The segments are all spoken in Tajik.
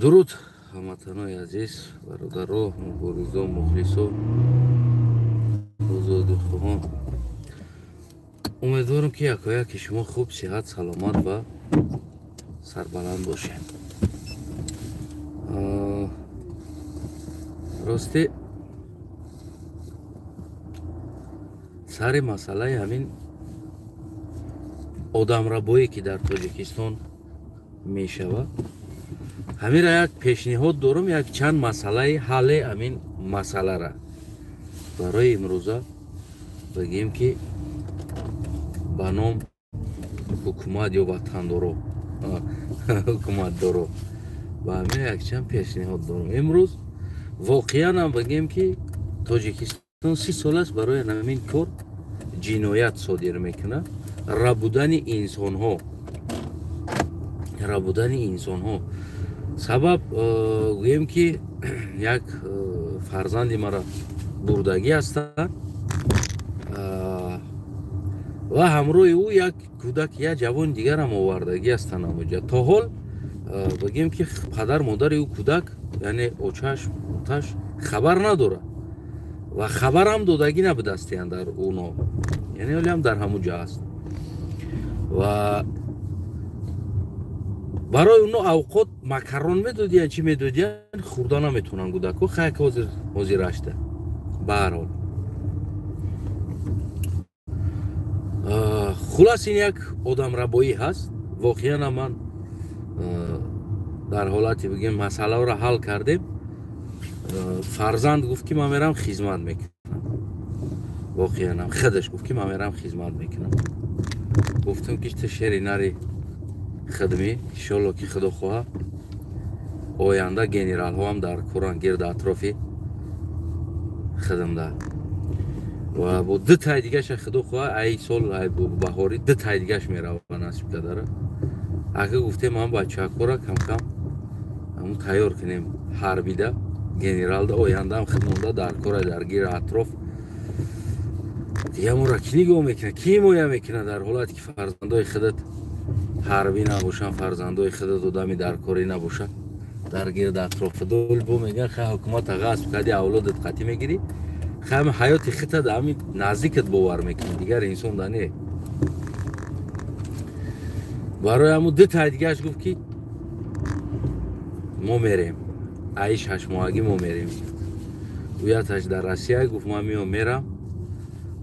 Дуруд ҳамватанои азиз, бародаро, муборизо, мухлисо, озодихоҳон. Умедворам, ки якояки шумо хуб, сиҳат, саломат ва сарбаланд бошед. Рости, сари масъалаи ҳамин одамрабое, ки дар Тоҷикистон мешавад, ҳамира як пешниҳод дорам, як чанд масъалаи ҳалли ҳамин масъалара барои имрӯза бигем, ки ба ном ҳукумат ё ватандоро, ҳукуматдоро, ба ҳамин якчанд пешниҳод дорам. Имрӯз воқеан ҳам бигем, ки Тоҷикистон 30 сол аст барои ҳамин кор ҷиноят содир мекунад, рабудани инсонҳо, рабудани инсонҳо. Сабаб гӯем, ки як фарзанди мара бурдагӣ ҳастанд ва ҳамроҳи ӯ як кӯдак, як ҷавони дигарам овардагӣ ҳастанд. Амоҷа то ҳол бигем, ки падар модари ӯ кӯдак, яъне очаш, оташ хабар надорад ва хабарам додагӣ набудастиянд дар уно, яъне ҳолиам дар ҳамун ҷо аст. Ва барои оно авқот макарон медодиян, чӣ медодиян, хӯрда наметавонанд кӯдако. Хайк, ҳозир ҳозирашта. Баҳарҳол, хулас, ин як одамрабоӣ ҳаст. Воқеан ман дар ҳолати бигем масъаларо ҳал кардем. Фарзанд гуфт, ки ман мерам, хизмат мекунам. Воқеанам худаш гуфт, ки ман мерам, хизмат мекунам. Гуфтам, ки ту шери нари хидмӣ, иншолло, ки худо хоҳа, оянда генералҳоам дар коран гирди атрофи хидмда. Ва бо ду тай дигаша, худо хоҳа, ай сол, ай баҳорӣ ду тай дигаш мерава, насиб кадара. Ака, гуфтем, ман бачаҳакора камкам ҳамун тайёр кунем, ҳарбида, генералда, ояндаам хидмонда дар кора, дар гири атроф. Дига моро ки нигоҳ мекунад, ки ҳимоя мекунад, дар ҳолате ки фарзандои худат ҳарбӣ набошанд, фарзандои худат одами даркорӣ набошанд дар гирди атроф? Дол бо мегӯян, хай, ҳукумата ғасб кардӣ, авлодат қатӣ мегирӣ. Хай, ҳами ҳаёти хита да ҳами наздикат бовар мекунӣ, дигар инсон да не. Барои ҳамун ду тай дигаш гуфт, ки мо мерем, аи 6 моҳагӣ мо мерем. Ӯяташ дар Россия гуфт, ман меом, мерам.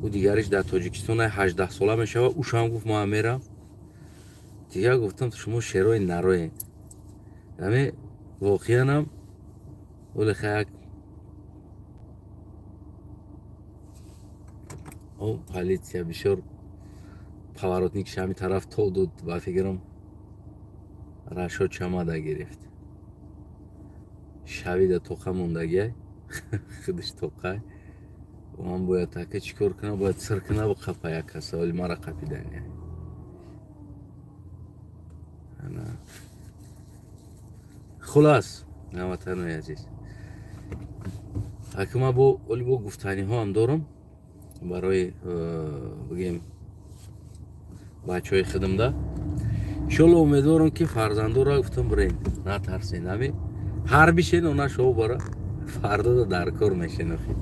Ӯ дигариш дар Тоҷикистон, 18 сола мешава, ӯшам гуфт, ман мерам. Дигар гуфтам, шумо шерои нароен. Ҳами воқеанам оле як о полиция бисёр поворотник ҳами тараф то дод, ба фикрам, Рашод чамада гирифт, шавида тоқа мондагиай, худаш тоқай. Ман бояд ака чӣ кор кунам? Бояд сир кунам, қапа як каса, вале мара қапидани. Хулас, ҳамватанои азиз, ака, ман бо оли бо гуфтаниҳоам дорам барои бигем бачаҳои хидмда. Иншолло, умедворам, ки фарзандора гуфтам, бирен, натарсен, ҳами ҳарби шен, она шоу бара фардода дар кор мешен. Охи,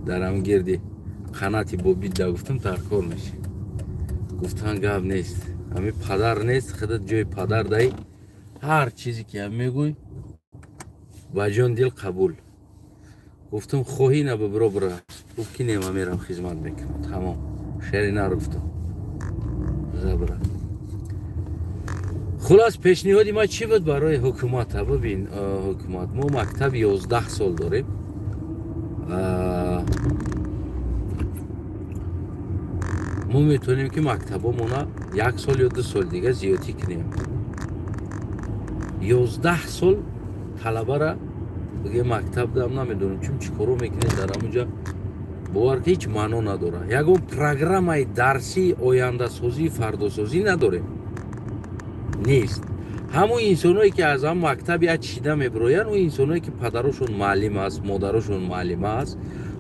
дар ҳам гирди қанати бобидда гуфтам, дар кор мешен. Гуфтан гап нест, ҳами падар нест, худат ҷои падар даи, ҳар чизе ки ҳам мегӯй, ба ҷон дил қабул. Гуфтам, хоҳӣ на, бибиро, бира. Гуфт, ки не, ман мерам, хизмат мекунам. Тамом, шери нар, гуфтам, забра. Хулас, пешниҳоди ман чӣ буд барои ҳукумата? Бибин, ҳукумат, мо мактаби 11 сол дорем. Мо метавонем, ки мактабомона як сол ё 2 сол дига зиёдтӣ кунем. 11 сол талабара биге мактабдам, намедонам, чун чӣ коро мекунед дар ҳамунҷа, бовар ки ҳеҷ маъно надорад. Ягон программаи дарсии ояндасозии фардосозӣ надорем, нест. Ҳамун инсоное, ки аз ҳам мактаб як чида мебироянд, ӯ инсоное, ки падарошон муаллим аст, модарошон муаллима аст,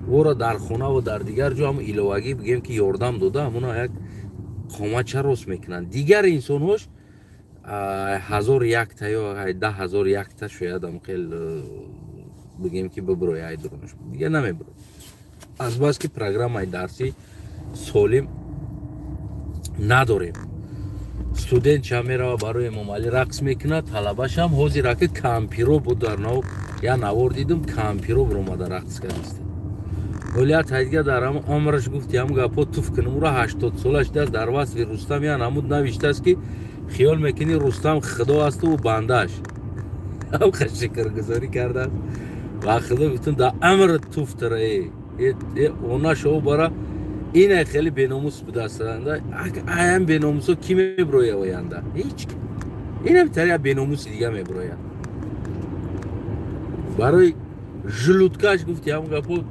ӯро дар хонаву дар дигар ҷо ҳам иловагӣ бигем, ки ёрдам дода, ҳамуна як қоматча рост мекунанд. Дигар инсонҳош 1001 та ё 10,001 та шояд ам хел бигем, ки биброя ай дурунаш, дига намебирояд, азбаски программаи дарсӣ солим надорем. Студентча мерава, барои Эмомалӣ рақс мекунад, талабашам ҳозир аки кампиро буд. Дар нав я навор дидум, кампиро биромада рақс кардиста. Ҳолият ҳайдига дар ҳам умраш гуфти ҳам гапо туф кунам, ура 80 сола шудааст. Дар васфи Рустам я намуд навиштааст, ки хиёл мекунӣ Рустам худо асту ӯ бандааш. Ҳамқа шукргузорӣ кардааст ва худо гуфтум, дар амр туф тара она шоу бара. Ина хеле беномус будааст. Аям беномусо ки меброя оянда? Ҳеч. Инам тари беномуси дига меброяд. Барои желудкаш гуфти ҳам гапо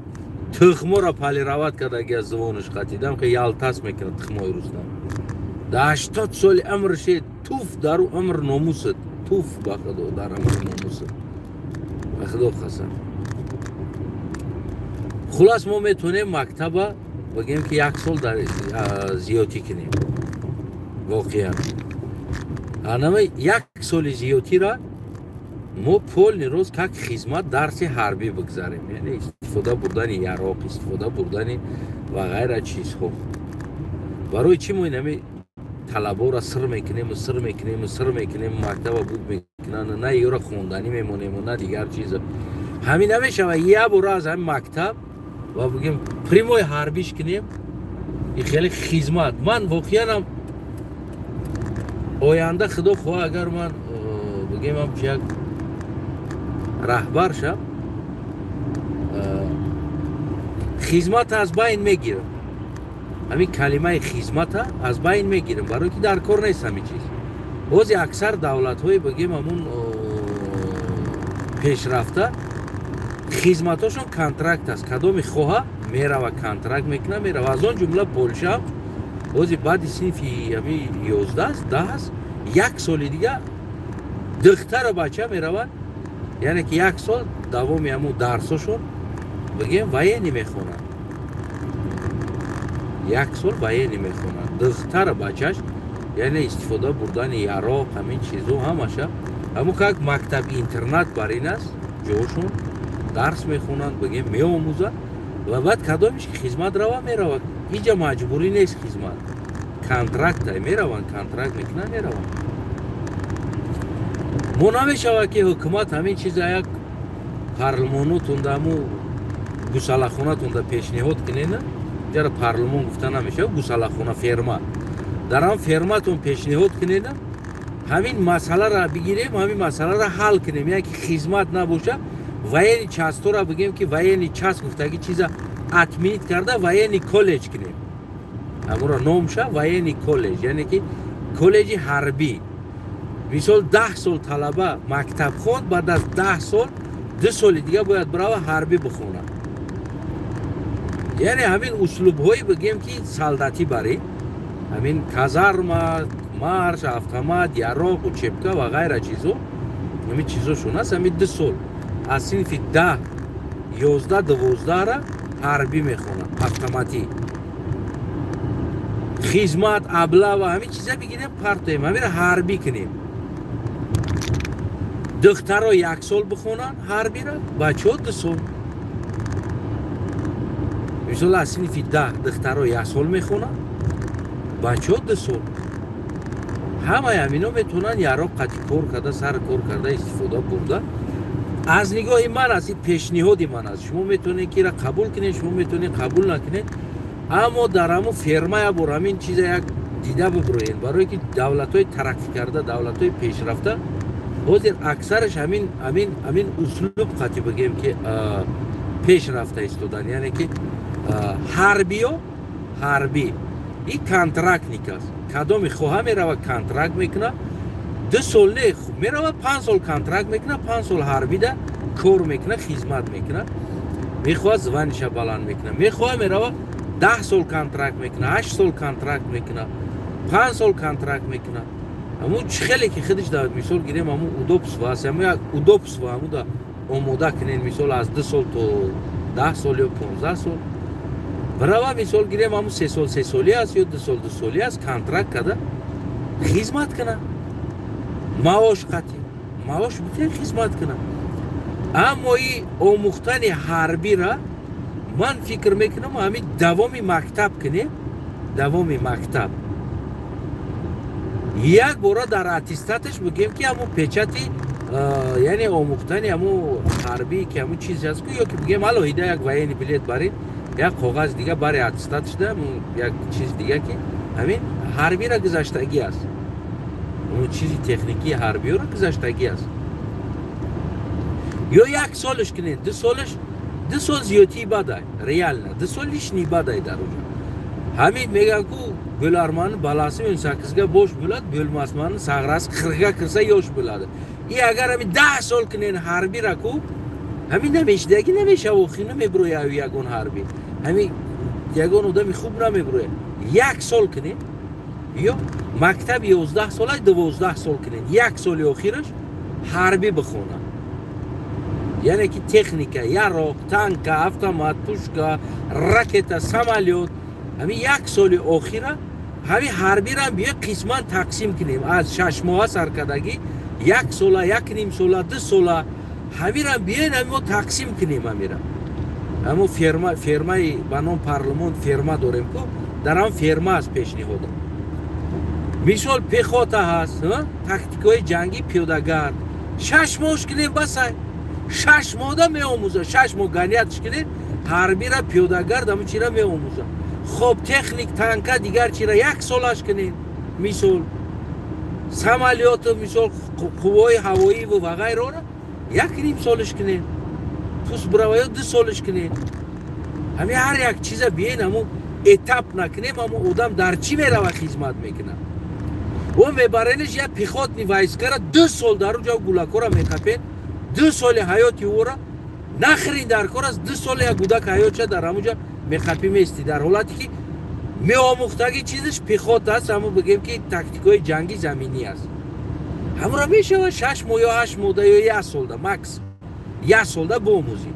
тухморо полировать кардаги, аз зувонаш қатидам, ки ялтас мекунад тухмои Рустам. Да 80 соли амрше туф дару амр номусат, туф ба худо, дар амр номусат, ба худо қасам. Хулас, мо метавонем мактаба бигем, ки як сол дар зиёдтӣ кунем. Воқеан, анама як соли зиёдтира мо полный рост как хизмат, дарси ҳарбӣ бигзарем, яъне истифода бурдани яроқ, истифода бурдани ва ғайра чизҳо. Барои чӣ мо инами талаборо сир мекунему, сир мекунему, сир мекунему, мактаба буд мекунанд, на ёро хонданӣ мемонему, на дигар чиза? Ҳамин намешава, як бора аз ҳамин мактаб ва бигем, прямой ҳарбиш кунем и хеле хизмат. Ман воқеанам оянда, худо хоҳ, агар ман бигем, ҳамчу як раҳбар шав, хизмата аз байн мегирам. Ҳамин калимаи хизмата аз байн мегирам, барое ки дар кор нест ҳамин чиз. Бози аксар давлатҳои, бигем, ҳамун пешрафта хизматошон контракт аст. Кадоми хоҳа мерава, контракт мекуна, мерава. Аз он ҷумла Полшам бози баъди синфи ҳами 11 аст, 10 аст, як соли дига духтару бача мераванд, яъне ки як сол давоми ҳамун дарсошон, бигем, военный мехонанд. Як сол военный мехонанд духтару бачаш, яъне истифода бурдани яроқ, ҳамин чизо ҳамаша ҳамун как мактаб интернат бар ин аст. Ҷошон дарс мехонанд, бигем, меомӯзанд ва баъд кадомиш ки хизмат рава, меравад. Иҷа маҷбурӣ нест хизмат, контракта мераванд, контракт мекунанд, мераванд. Мо намешавад, ки ҳукумат ҳамин чиза як парлумонотунда, ҳаму гусалахонатунда пешниҳод кунена. Ҷара парлумон гуфта намешавад, гусалахона, ферма. Дар ҳам ферматон пешниҳод кунена, ҳамин масъаларо бигирем, ҳамин масъаларо ҳал кунем, яъне ки хизмат набоша, военный частора бигем, ки военный част гуфтаги чиза отменить карда, военный колледж кунем. Ҳамуро номша военный колледж, яъне ки коллеҷи ҳарбӣ. Мисол, 10 сол талаба мактаб хонд, баъд аз 10 сол 2 соли дига бояд бирава ҳарбӣ бихонад. Яъне ҳамин услубҳое, бигем, ки солдатӣ барӣ, ҳамин казарма, марш, автомат, яроқ, учебка ва ғайра чизо, ҳамин чизошон аст. Ҳамин 2 сол аз синфи 10, 11, 12-ра ҳарбӣ мехонад, автоматӣ хизмат, облава, ҳамин чиза бигирем, партоем, ҳаминро ҳарбӣ кунем. Духтаро як сол бихонанд ҳарбира, бачаҳо 2 сол. Мисол, аз синфи 10 духтаро як сол мехонанд, бачаҳо 2 сол. Ҳамаи ҳамино метавонанд яроқ қати кор карда, сар кор карда, истифода бурда. Аз нигоҳи ман аст, ин пешниҳоди ман аст. Шумо метавонед ки ира қабул кунед, шумо метавонед қабул накунед, аммо дар ҳамун ферма як бор ҳамин чиза як дида бибироед, барое ки давлатҳои тараққӣ карда, давлатҳои пешрафта ҳозир аксараш ҳамин услуб қати, бигем, ки пеш рафта истодан. Яъне ки ҳарбиё, ҳарбӣ и контрактник аст. Кадоми хоҳа мерава, контракт мекуна, 2 сол не, мерава, 5 сол контракт мекуна, 5 сол ҳарбида кор мекуна, хизмат мекуна, мехоҳад, званиша баланд мекуна, мехоҳа, мерава, 10 сол контракт мекуна, 8 сол контракт мекуна, 5 сол контракт мекуна. Ҳамун чӣ хеле ки худиш да, мисол гирем, ҳамун удобство аст, ҳамун як удобство ҳамуда омода кунен. Мисол, аз 2 сол то 10 сол ё 15 сол бирава. Мисол гирем, ҳамун 3 сол 3 солӣ аст ё 2 сол 2 солӣ аст, контракт карда хизмат куна. Маош қатӣ маош битен, хизмат кунад. Аммо и омӯхтани ҳарбира ман фикр мекунам, ҳамин давоми мактаб кунем. Давоми мактаб як бора дар аттестаташ бигем, ки ҳамун печати, яъне омӯхтани ҳамун ҳарбӣ, ки ҳамун чизе аст, ё ки бигем алоҳида як военный билет барин, як коғаз дига бари аттестат шуда, як чиз дига, ки ҳамин ҳарбира гузаштагӣ аст, он чизи техникии ҳарбиёро гузаштагӣ аст. Ё як солаш кунед, 2 солаш. 2 сол зиёдтии бадай, реально 2 сол лишний бадай. Дар уҷа ҳамин мегӯянд ку, bo'larmani balasi 18ga bosh bo'ladi, bo'lmasmani sag'rasi 40ga kirsa yosh bo'ladi. И агар ҳамин 10 сол кунен ҳарбира ку, ҳамин намешидаги намешава, охи намебироя ягон ҳарбӣ, ҳамин ягон одами хуб намебироя. Як сол кунен ё мактаби 11 сола 12 сол кунен, як соли охираш ҳарбӣ бихона, яъне ки техника, яроқ, танка, автомат, пушка, ракета, самолёт. Ҳамин як соли охира ҳамин ҳарбирам биё қисман тақсим кунем, аз 6 моҳа саркардагӣ, як сола, як ним сола, 2 сола. Ҳамирам биёен, ҳами мо тақсим кунем. Ҳамира ҳамо ферма, фермаи ба ном парлумон ферма дорем ку, дар ҳам ферма аст пешниҳодам. Мисол, пехота ҳаст, тактикаҳои ҷангӣ, пиёдагард. 6 моҳш кунем, басай, 6 моҳда меомӯза. 6 моҳ ганятш кунед ҳарбира, пиёдагард, ҳамун чира меомӯза. Хоб, техник, танка, дигар чира як солаш кунед. Мисол, самолёту, мисол, қуввои ҳавоиву ва ғайрора як ним солаш кунед, пус бираваё 2 солаш кунед. Ҳамин ҳар як чиза биен, ҳамун этап накунем. Ҳамун одам дар чӣ мерава, хизмат мекунад? О, мебарениш як пехотный войскара, 2 сол дар уҷа гулакора мекапед. 2 соли ҳаёти ӯра нахрен дар кор аст. 2 соли як гудака ҳаётша дар ҳамуҷа меқапӣ, мести, дар ҳолате ки меомӯхтаги чизаш пехота аст, ҳамун бигем, ки тактикаҳои ҷанги заминӣ аст. Ҳамуро мешавад 6 моҳ ё 8 моҳда ё як солда, макс як солда биомӯзӣ.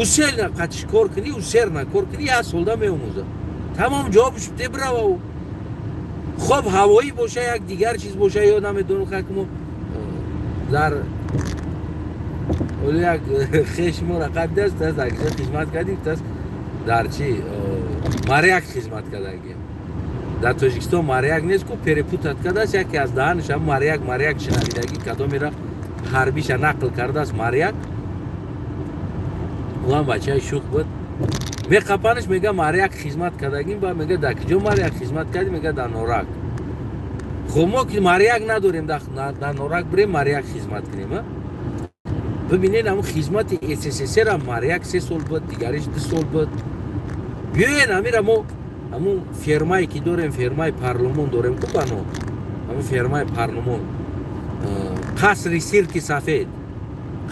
Усердно қатиш кор кунӣ, усердно кор кунӣ, як солда меомӯза, тамом, ҷавобш бирава. Ӯ хоб, ҳавоӣ боша, як дигар чиз боша, ё намедонам, какмо дар оли як хеш мо рақаб даст аст, дар киҷо хизмат кардим, аст дар чи моряк хизмат кардагим. Дар Тоҷикистон моряк нест ку, перепутать кардааст. Яке аз даҳанаш моряк, моряк шинавидагӣ, кадомера ҳарбиша нақл кардааст, моряк. Ӯам бачаи шух буд. Меқапанаш, мега, моряк хизмат кардагим. Ба мега, дар киҷо моряк хизмат кардим? Мега, дар Норак. Хуб, мо ки моряк надорем, дар Норак бирем, моряк хизмат кунем. Бибинед, ҳамн хизмати СССР моряк 3 сол буд, дигариш 2 сол буд. Биёен, ҳамира мо ҳамун фермае ки дорем, фермаи парлумон дорем ку, бано ҳамун фермаи парлумон, қасри сирки сафед,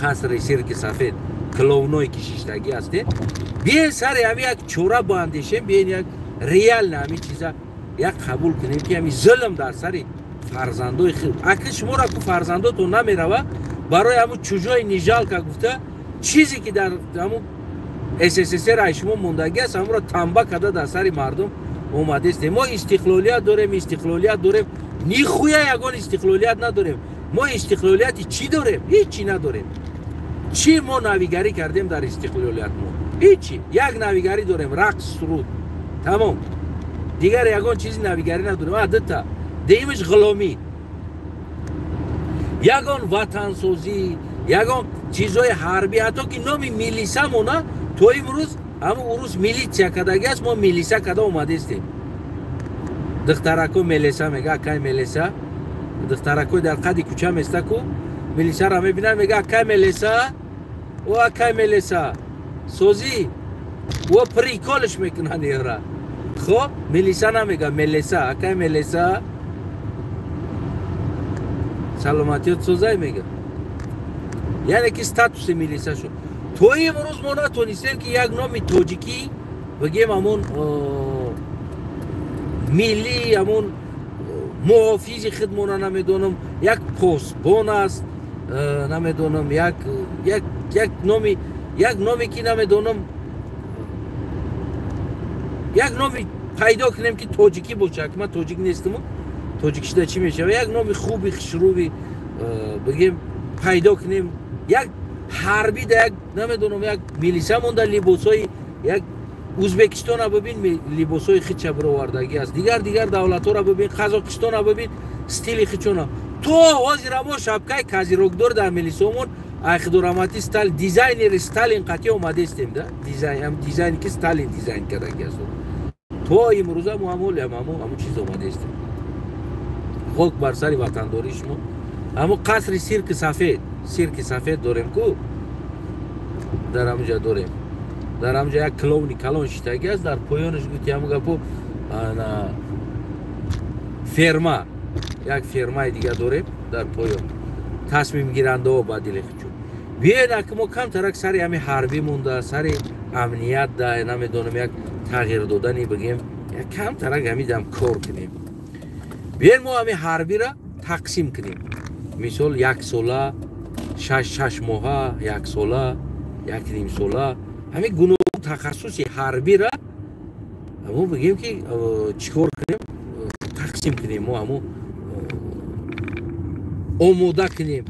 қасри сирки сафед, клоуное ки шиштагӣ ҳасте. Биёен, сари ҳами як чора боандешем. Биёен, як реально ҳами чиза як қабул кунем, ки ҳами зулм дар сари фарзандои худ. Аки шуморо ку фарзандотон намерава, барои ҳамун чужой не жалко гуфта, чизе ки дар ҳамун СССР ай шумо мондагӣ аст, ҳамонро тамба карда дар сари мардум омадестем. Мо истиқлолият дорем, истиқлолият дорем, нихуя ягон истиқлолият надорем. Мо истиқлолияти чӣ дорем? Ҳичи надорем. Чӣ мо навигарӣ кардем дар истиқлолият? Мо ҳичи, як навигарӣ дорем: рақс, суруд, тамом. Дигар ягон чизи навигарӣ надорем. А дута деимаш ғуломӣ. Ягон ватансозӣ, ягон чизҳои ҳарбӣ, ҳатто ки номи милисамона то имрӯз ҳамун урус милитсия кардагӣ аст, мо милиса карда омадестем. Духтарако мелеса мега, акай мелеса. Духтаракои дар қади кӯча места ку, милисаро мебинад, мега, акай мелеса, о акай мелеса, созӣ. О, приколш мекунанд ера. Хоб, милиса намега, мелеса, акай мелеса, саломатиёт созай мега. Яъне ки статуси милиса шуд. То имрӯз мо натонистем, ки як номи тоҷикӣ бигем, ҳамун миллӣ, ҳамун муҳофизи хидмона, намедонам, як посбон аст, намедонам, як номи, як номе ки намедонам, як номи пайдо кунем, ки тоҷикӣ бошад. Ман тоҷик нестаму. Тоҷикишида чӣ мешава? Як номи хуби хушрӯи бигем пайдо кунем. Як ҳарби да як намедонам як милиса монда либосҳои як Узбекистона бибин либосҳои хича бировардагӣ аст. Дигар давлатҳоро бибин, Қазоқистона бибин стили хичона. То ҳозира мо шапкаи казирокдор дар милисомон айхидорамати Сталин дизайнери Сталин қатъи омадестем да дизайн дизайне ки Сталин дизайн кардагӣ аст. То имрӯза мо ҳамолиам ҳамон чиз омадестем. Хок бар сари ватандории шумо. Ҳамон қасри сирки сафед дорем ку дар ҳамонҷа дорем. Дар ҳамонҷа як клоуни калон шиштагӣ аст, дар поёнаш гуфти ҳамон гапо ферма, як фермаи дига дорем дар поён. Тасмимгирандаҳо ба дили хичу. Биёед аки мо камтарак сари ҳами ҳарбӣ монда, сари амният да намедонам як тағйир додани бигем, як камтарак ҳамидам кор кунем. Биёед мо ҳами ҳарбира тақсим кунем. Мисол як сола, шаш моҳа, як сола, як ним сола, ҳамин гуногун тахассуси ҳарбира мо бигем ки чӣ кор кунем, тақсим кунем, мо ҳамо омода кунем.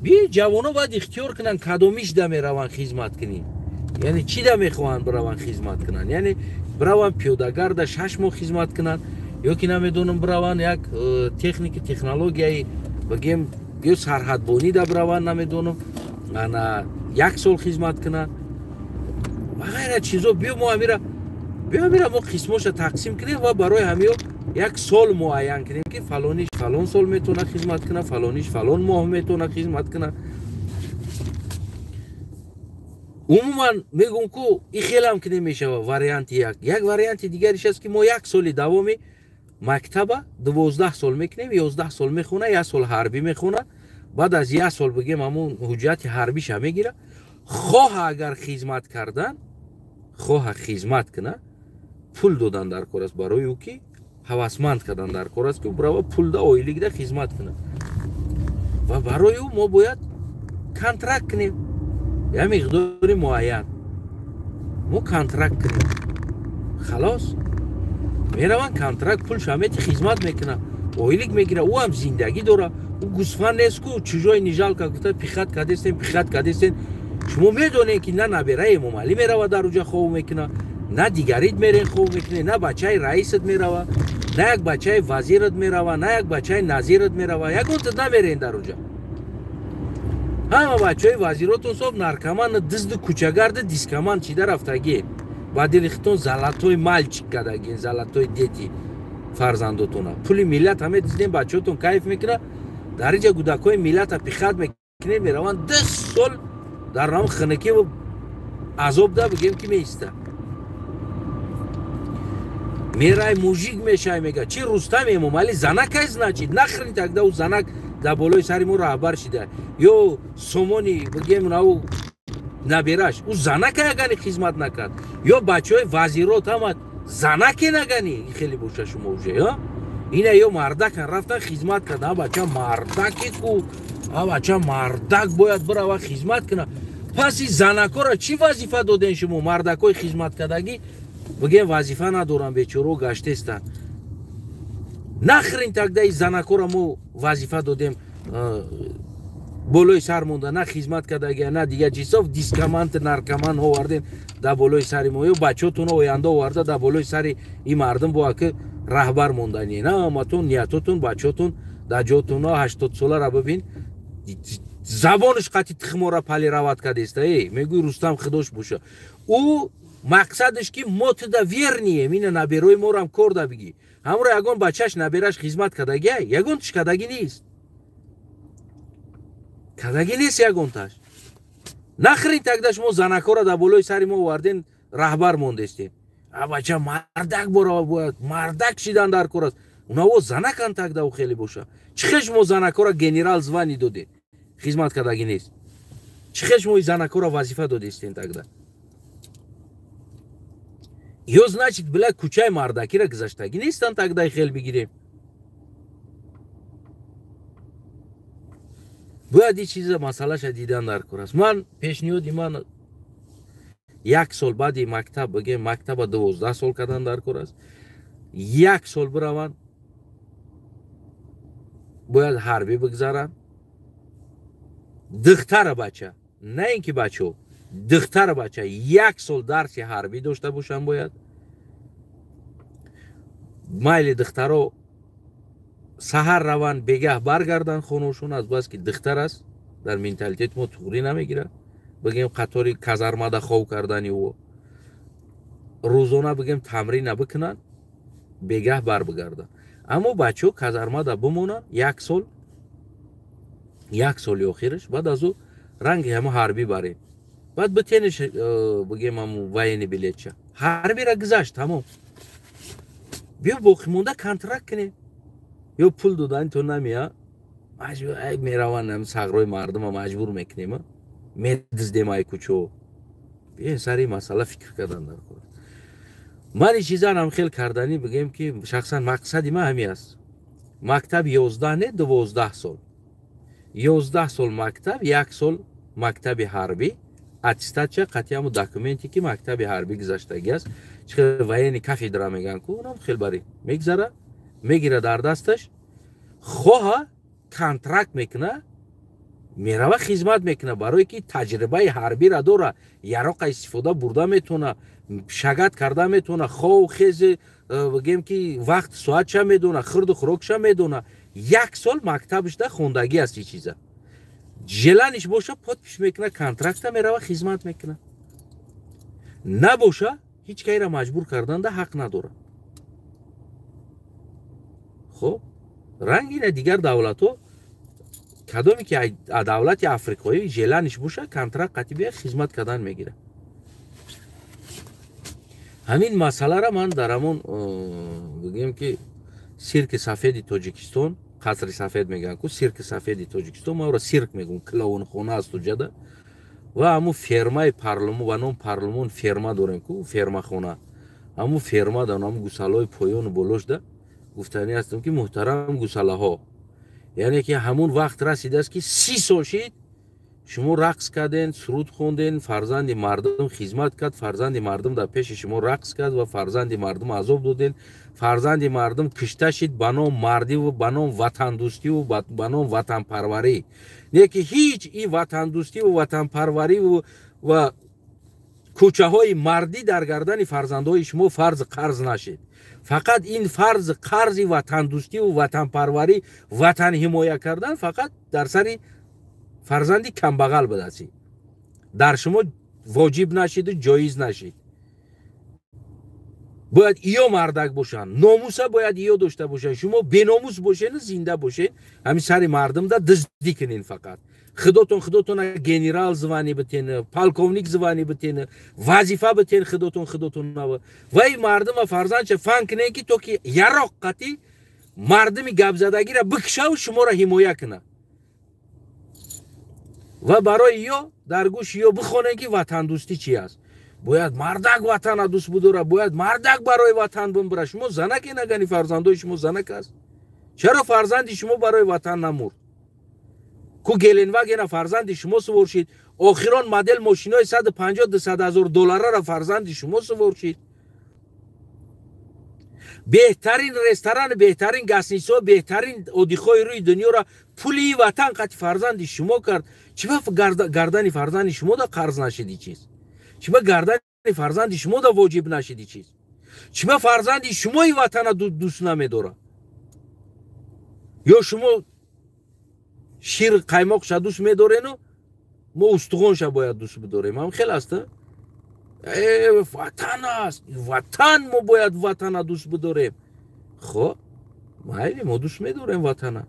Би ҷавоно бояд ихтиёр кунанд кадомиш да мераванд хизмат кунӣ. Яъне чӣ да мехоҳанд бираванд хизмат кунанд? Яъне бираванд пиёдагарда 6 моҳ хизмат кунанд ё ки намедонам бираванд як техники технологияи бигем ё сарҳадбонӣ да бираванд намедонам ана як сол хизмат кунанд ва ғайра чизо. Биё мо ҳамира мо қисмоша тақсим кунем ва барои ҳамиё як сол муайян кунем ки фалониш фалон сол метавонад хизмат кунад, фалониш фалон моҳ метавонад хизмат кунад. Умуман мегӯм ку и хелам ки намешава варианти як. Як варианти дигариш аст ки мо як соли давоми мактаба 12 сол мекунем, 11 сол мехона, як сол ҳарбӣ мехона, баъд аз як сол бигем ҳамон ҳуҷҷати ҳарбиша мегира. Хоҳа агар хизмат кардан, хоҳа хизмат кунад, пул додан дар кор аст барои ӯ ки ҳавасманд кардан дар кор аст ки бирава пул да ойлик хизмат кунад. Ва барои ӯ мо бояд контракт кунем, як миқдори муайян мо контракт кунем. Халос мераванд контракт, пул шамети хизмат мекунад, ойлик мегира, ӯ ҳам зиндагӣ дора. Ӯ гусфанд нест ку чужой нижалка гуфта пихат кадестен, пихат кадестен. Шумо медонед ки на набираи Эмомалӣ мерава дар уҷа хов мекунад, на дигарит мерен хов мекунед, на бачаи раисат мерава, на як бачаи вазират мерава, на як бачаи назират мерава, ягонтат намерен дар уҷа. Ҳама бачаҳои вазиротон соф наркоман, дизду кӯчагарду дискоман чида рафтагиен. Ба дили хитон золотой мальчик кардагиен, золотой дети фарзандотона. Пули миллат ҳаме дизден, бачаҳотон кайф мекунад. Дар инҷа гудакҳои миллата пихат мекунед, мераванд 2 сол дар нам хинакиву азоб да бигем ки меиста. Мерай мужик мешай мега. Чи Рустам Эмомалӣ занакай значит? Нахрен тогда ӯ занак дар болои сари мо раҳбар шида. Ё сомони бигем нау набираш. Ӯ занакай агани хизмат накард. Ё бачаҳои вазирот ҳама занаке нагани. Хеле боша шумо уже, а? Ина ё мардакан рафтан хизмат кардан. Бача мардаке ку. Бача мардак бояд бирава хизмат кунад. Пас ин занакҳоро чӣ вазифа доден шумо? Мардакҳои хизматкардагӣ бигем вазифа надоранд, бечоро гаштестанд. Нахрен тогда ин занакҳоро мо вазифа додем болои сар монда, на хизмат кардагӣ, на дигар чизҳо, дискомант, наркоман овардем дар болои сари мо. Ё бачаҳотон оянда оварда дар болои сари ин мардум бояд ки раҳбар мондани. На ҳаматон ниятотон бачаҳотон дар ҷотон 80 солара бибин, забонаш қати тухмора пали равад кардеста. Мегӯй Рустам худош боша. Ӯ мақсадаш ки мо туда вернием, ина наберои морам кор да бигӣ. Ҳамро ягон бачаш набераш хизмат кардагиай, ягонташ кардагӣ нест. Кардагӣ нест ягонташ. Нахрен тогда шумо занакҳоро дар болои сари мо оварден, раҳбар мондестем. А бача мардак борава бояд, мардак шидан дар кор аст. Унаво занакан тогда ӯ хеле боша. Чӣ хел шумо занакҳоро генерал звани додед? Хизмат кардагӣ нест. Чӣ хел шумо занакҳоро вазифа додестен тогда? Ё значит, бля, кӯчаи мардакиро гузаштагӣ нестан тогда хел бигирем. Бояд ин чиза масъалаша дидан дар кор аст. Ман пешниҳоди ман як сол баъди мактаб бигем, мактаба 12 сол кардан дар кор аст. Як сол бираванд Бояд ҳарбӣ бигзаранд. Духтара бача, на ин ки бачаҳо, духтара бача як сол дарси ҳарбӣ дошта бошанд бояд. Майли, духтаро саҳар раванд, бегаҳ баргарданд хонашон, аз бас ки духтар аст, дар менталитети мо туғрӣ намегирад. Бигем, қатори казармада хов кардани ӯ, рӯзона, бигем, тамрина бикунанд, бегаҳ барбигарданд. Аммо бачаҳо казармада бимонанд як сол, як соли охираш. Баъд аз ӯ ранги ҳамо ҳарбӣ барем, баъд битениш, бигем, ҳаму военный билетча ҳарбира гузашт, тамом. Биё, боқимонда контракт кунем ё пул додани то намея, мераванд сағрои мардума маҷбур мекунем, медиздем ай кӯчо. Биёен, сари масъала фикр кардан дар кор. Ман ин чизарам хел карданӣ, бигем, ки шахсан мақсади ман ҳамин аст: мактаб 11 не, 12 сол, 11 сол мактаб, як сол мактаби ҳарбӣ, аттестатча қатъи документе ки мактаби ҳарбӣ гузаштагӣ аст, чӣ хел военный кафедра мегӯянд ку, унам хел барӣ мегзара, мегира дар дасташ, хоҳа контракт мекуна, мерава, хизмат мекуна, барое ки таҷрибаи ҳарбира дора, яроқа истифода бурда метавона, шагат карда метавона, хов хези, бигем, ки вақт соатша медона, хӯрду хӯрокша медона, як сол мактабашда хондагӣ аст. И чиза желаниш боша, подпись мекуна, контракта мерава, хизмат мекуна. Набоша, ҳеҷ кайра маҷбур карданда ҳақ надорад. Хоб, рангина дигар давлатҳо, кадоме ки давлати африқоӣ желаниш боша, контракт қатъи бия, хизмат кардан мегирад. Ҳамин масъалара ман дар ҳамон, бигем, ки сирки сафеди Тоҷикистон, қасри сафед мегӯянд ку, сирки сафеди Тоҷикистон, ман ӯро сирк мегӯм, клоунхона аст уҷада, ва ҳамун фермаи парлумон, ба ном парлумон ферма дорем ку, фермахона, ҳамун ферма дар ҳамун гусалаҳои поёну болошда гуфтанӣ ҳастам, ки муҳтарам гусалаҳо, яъне ки ҳамун вақт расидааст, ки 30 сол шид шумо рақс карден, суруд хонден, фарзанди мардум хизмат кард, фарзанди мардум дар пеши шумо рақс кард ва фарзанди мардум азоб доден, фарзанди мардум кишта шид ба ном мардиву ба ном ватандӯстиву ба ном ватанпарварӣ. Не ки ҳеҷ и ватандӯстиву ватанпарвариву ва кӯчаҳои мардӣ дар гардани фарзандҳои шумо фарз қарз нашид. Фақат ин фарз қарзи ватандӯстиву ватанпарварӣ, ватан ҳимоя кардан фақат дар сари фарзанди камбағал будасӣ, дар шумо воҷиб нашиду ҷоиз нашид. Бояд иё мардак бошанд, номуса бояд иё дошта бошанд. Шумо беномус бошену зинда бошед, ҳамин сари мардумда дуздӣ кунен, фақат худотон худотона генерал звание битен, полковник звание битен, вазифа битен худотон худотона, вай мардума фарзандча фан кунен, ки то ки яроқ қатӣ мардуми гапзадагиро бикшаву шуморо ҳимоя кунад, ва барои ё дар гӯши ё бихонем, ки ватандӯстӣ чи аст. Бояд мардак ватана дӯст будора, бояд мардак барои ватан бимбира. Шумо занаке нагани, фарзандои шумо занак аст. Чаро фарзанди шумо барои ватан намурд? Ку Геленвагена фарзанди шумо сувор шид, охирон модел мошинои 150-200 ҳазор долларара фарзанди шумо сувор шид, беҳтарин ресторан, беҳтарин гостиницаҳо, беҳтарин отдыхҳои рӯи дунёро пули ватан қати фарзанди шумо кард. Чӣ ба гардани фарзанди шумо да қарз нашиди чиз? Чӣ ба гардани фарзанди шумо да воҷиб нашиди чиз? Чӣ ба фарзанди шумои ватана дӯст намедорад? Ё шумо шир қаймоқша дӯст медорену мо устухонша бояд дӯст бидорем? Ҳам хел аст, ватан аст, ватан, мо бояд ватана дӯст бидорем. Хоб, майли, мо дӯст медорем ватана,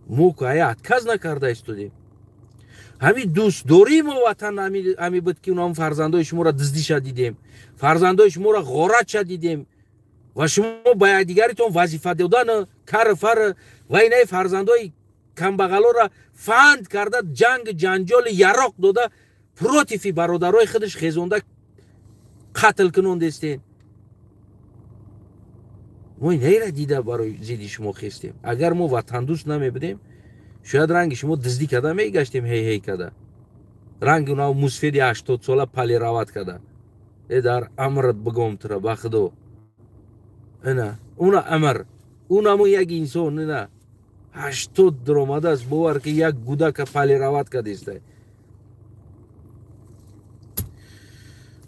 мо ая отказ накарда истодем. Ҳамин дӯстдории мо ватан ҳами буд, ки унам фарзандои шуморо дуздиша дидем, фарзандои шуморо ғоратша дидем ва шумо ба якдигаритон вазифа додан, кар фар ва инаи фарзандои камбағалоро фанд карда, ҷанг ҷанҷоли яроқ дода, против и бародарои худаш хезонда, қатл кунондестен. Мо инаира дида барои зидди шумо хестем. Агар мо ватандӯст намебудем, шояд ранги шумо дуздӣ карда мегаштем, ҳей ҳей карда, ранги унав мусфеди 80сола полировать карда. Э, дар амрат бигом тура, ба худо, ина уна амр, унамо як инсон ина. 80 даромадааст, бовар ки як гудака полировать кардистай.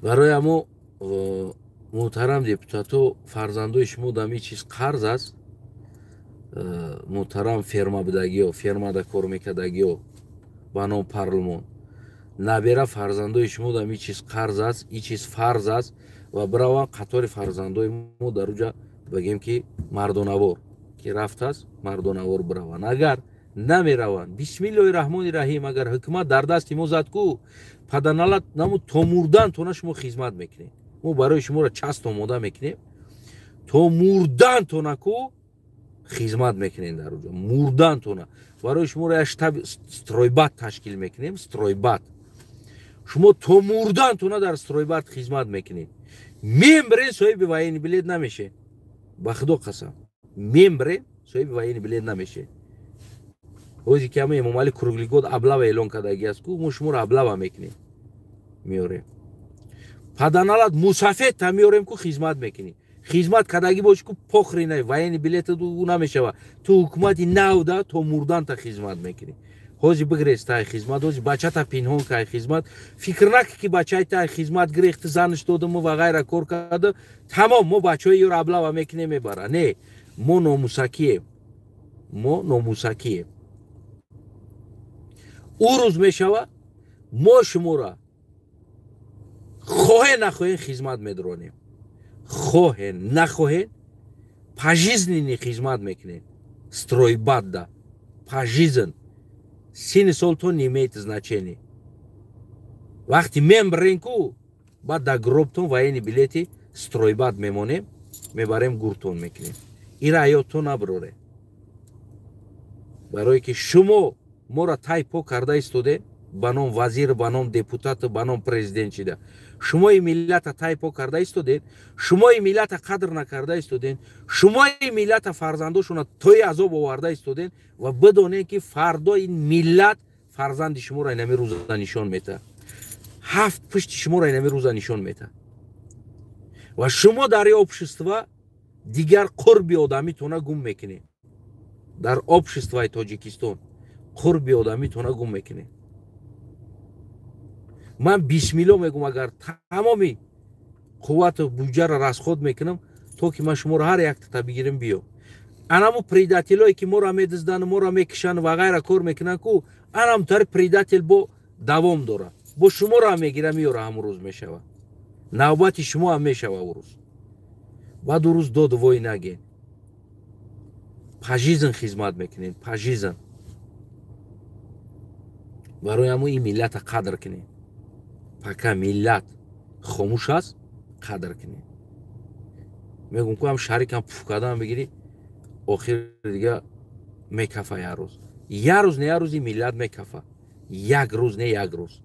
Барои ҳамо муҳтарам депутато, фарзандои шумо дам ин чиз қарз аст. Муҳтарам ферма будагиё, фермада кор мекардагиё ба ном парлумон, набера фарзандои шумо дам ин чиз қарз аст, ин чиз фарз аст ва бираванд қатори фарзандои мо дар уҷа бигем ки мардонавор ки рафтааст, мардонавор бираванд. Агар намераванд, бисмиллоҳи раҳмони раҳим, агар ҳукумат дар дасти мо зад ку, паданалат наму то мурдан тона шумо хизмат мекунед. Мо барои шуморо част омода мекунем, то мурдан тона ку хизмат мекунем дар уҷа, мурдан тона. Барои шуморо як штаб стройбат ташкил мекунем, стройбат. Шумо то мурдан тона дар стройбат хизмат мекунед. Мембрен соҳиби военный билет намеше. Ба худо қасам. Мембрен соҳиби военный билет намеше. Ози ки ҳама Эмомалӣ круглый год облава эълон кардаги аст ку, мо шуморо облава мекунем. Меорем. Паданалат мусафед та меорем ку хизмат мекунӣ. Хизмат кардагӣ боши ку похренай, военный билет ӯ намешава. Ту ҳукумати нав да то мурдан та хизмат мекунӣ. Ҳози бигрез тай хизмат, ҳози бачата пинҳон кай хизмат. Фикр накӣ ки бачаи тай хизмат гирехти, занаш додаму ва ғайра кор карда, тамом мо бачаҳои ёро облава мекунем, мебара. Не, мо номусакием. Мо номусакием. Ӯ рӯз мешава, мо шуморо хоҳе нахоҳем хизмат медронем. Хоҳе нахоҳем пожизненный хизмат мекунем. Стройбатда пожизненно. Сини сол то не имеет значения. Вақти мембрен ку, баъд дар гробтон военный билети стройбат мемонем, мебарем гуртон мекунем. Ира ҳаётто наброре. Барое ки шумо моро тай по карда истоде, ба ном вазир, ба ном депутат, ба ном президент шида. Шумои миллата тай по карда истодед, шумои миллата қадр накарда истодед, шумои миллата фарзандошона тои азоб оварда истодед ва бидонед ки фардо ин миллат фарзанди шуморо инами рӯза нишон метаҳад. Ҳафт пушти шуморо инами рӯза нишон метаҳад. Ва шумо дар общество дигар қурби одамитона гум мекунед. Дар обществои Тоҷикистон қурби одамитона гум мекунед. Ман бисмилло мегум, агар тамоми қуввату буҷаро расход мекунам, то ки ман шуморо ҳар яктата бигирем биё. Анаму предателое ки моро медиздану моро мекишанд ва ғайра кор мекунанд ку, анам тари предатель бо давом дорад. Бо шуморо ҳам мегира меёра, ҳамун рӯз мешава. Навбати шумо ҳам мешава ӯ рӯз. Баъд ӯ рӯз дод вой наген. Пожизненно хизмат мекунем, пожизненно. Барои ҳамун ин миллата қадр кунем. Пока миллат хомӯш аст, қадр кунем. Мегум ку ҳам шарикам пуф кардан бигирӣ, охир дига мекафа як рӯз. Як рӯз не як рӯз ин миллат мекафа. Як рӯз не як рӯз.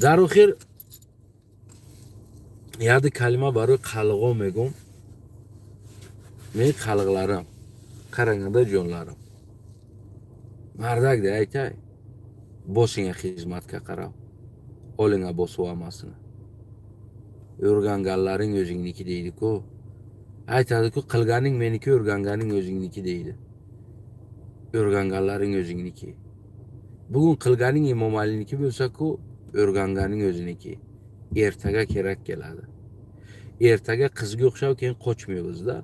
Дар охир яди калима барои қалғо мегум. Мен қалғларам, қаранганда ҷонларам. Мардак де айтай. Босинга хизматга қараб, олинга босib olmasini. O'rganganlaring o'zingniki deydi-ku. Aytadi-ku, qilganing meniki, o'rganganing o'zingniki deydi. O'rganganlaring o'zingniki. Bugun qilganing Emomaliniki bo'lsa-ku, o'rganganing o'ziniki. Ertaga kerak keladi. Ertaga qizga o'xshab keyin qochmaymiz-da.